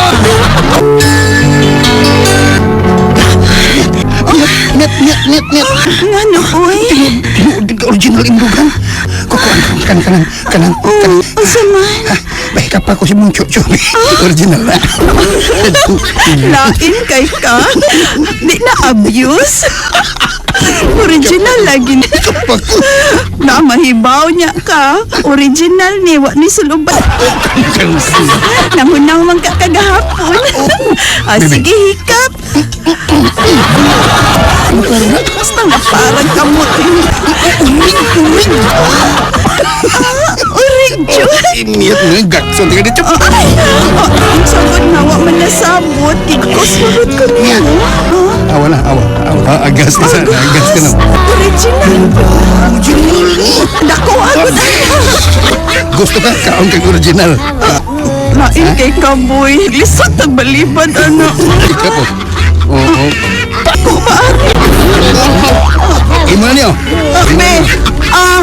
Net, net, net, net. Ngano, oy? Tinuod ka original imdugan. Kukuan kan kanang kanang kanang. Unsa man? Bay ka pa ko si mong chuchu. Original na. Lain kay ka. Di na abuse. Original lagi na. Na mahibaw niya ka. Original ni wa ni sulubat. Nangunaw man ka kagahapon. Ah, sige, hikap. Basta nga parang kamot. Uring, uring. Ah, uring, Jud. Imiyat nga gakson ka dito. Ay, oh, ang sagot na wa man nasabot. Gigkos marot ko niya. Awa na, awa. Awa. Ah, agas na sa, agas ka na. Original. Original. Dako ako na. Gusto ka, kaon kag original. Lain kay kaboy. Lisod ang balibad, ano. Ikaw po. Oo. Imo na niyo. Be, ah.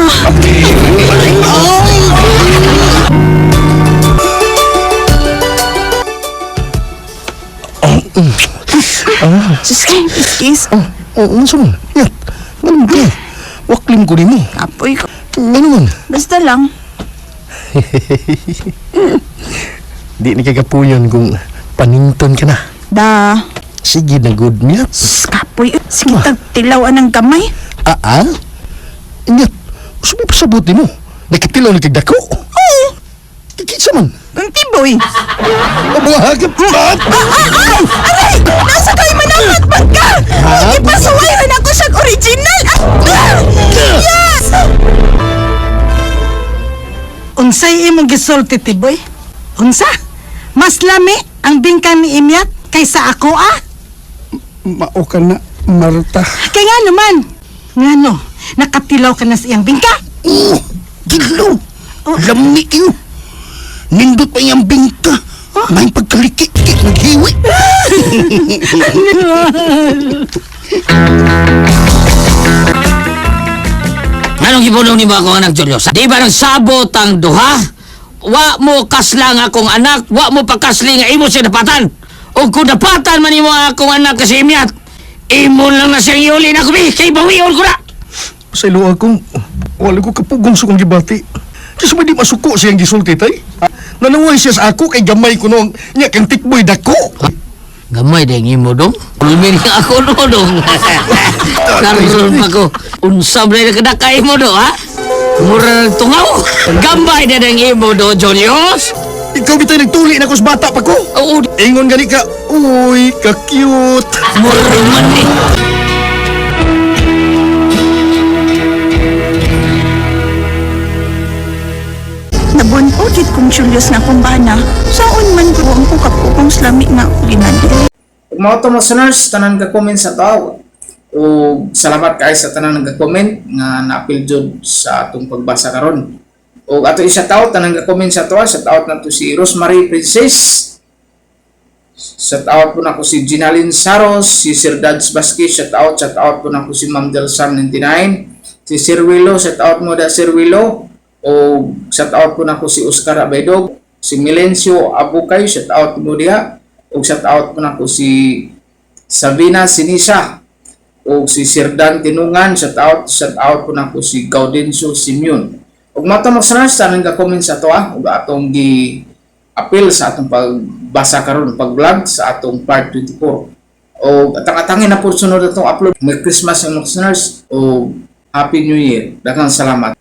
Diyos kay, kiss. Oh, unsa man? Yat. Ganun ka. Waklim ko nimo. Apoy ko. Ano man? Basta lang. Di ni kagapuyon kung paninton ka na. Da. Sige na good niya. Kapoy. Sige, tagtilaw ang kamay. Ah, ah? Ingat. Subi pasabot nimo. Nakatilaw na kag dako. Oo. Kikitsa man. Ang tiboy. Abuha ka pa. Ay! Aray! Nasa kayo manamat man ka! Ipasuway rin ako siyang original! Ah! Yes! Unsay imong gisulti Tiboy? Unsa? Mas lami ang bingkang ni Imyat kaysa ako ah? Mao ka na, Marta. Kay nga naman, ngano, nakatilaw ka na sa iyang bingka? Oh, gilo. Lami kayo. Nindot pa iyang bingka. May pagkaliki, naghiwi. Anong gibulong ni mo akong anak, Julius? Di ba nagsabot ang duha? Wa mo kaslang akong anak, wa mo pakasli nga imo siya dapatan. O kung dapatan man imo akong anak kasi imyat, imo lang na siyang iuli na kubi, kay bawion ko na. Sa ilo akong wala ko kapugong sa kong gibati. Kasi may di masuko siyang gisulti tay. Nanaway siya sa ako kay gamay ko noong niya kang tikboy dako. Gamay din imo dong. Ulmin nga ako no dong. Karon pa ko. Unsa ba na kadakay mo do ha? Mura ng tungaw. Gambay na ng imo do, Julius. Ikaw bitay nagtuli na ko sa bata pa ko. Oo. Ingon gani ka, uy, ka-cute. Mura man ni. Nabunukit kong Julius nga akong bana. Saon man ko ang kukapukong slami nga ginandi. Ug mao to mga listeners, tanan ka comment sa tao. O salamat kay sa tanan nagka-comment nga naapil jud sa atong pagbasa karon. O ato isa tao tanan ka comment sa ato, shout out nato si Rosemary Princess. Shout out po nako si Ginalyn Saros, si Sir Dads Vasquez, shout out po nako si Ma'am Del Sam 99, si Sir Willow, shout out mo da Sir Willow. O shout out po nako si Oscar Abaydog, si Milencio Abukay, shout out mo diha. O shout out po nako si Sabina Sinisa o si Sir Dan Tinungan, shout out po nako si Gaudencio Simeon. Ug mao to mga listeners, tanan ka comment sa ato ah, ug atong gi appeal sa atong pagbasa karon, pag-vlog sa atong part 24. O atang-atangin na po sunod atong upload. Merry Christmas mga listeners o Happy New Year. Daghang salamat.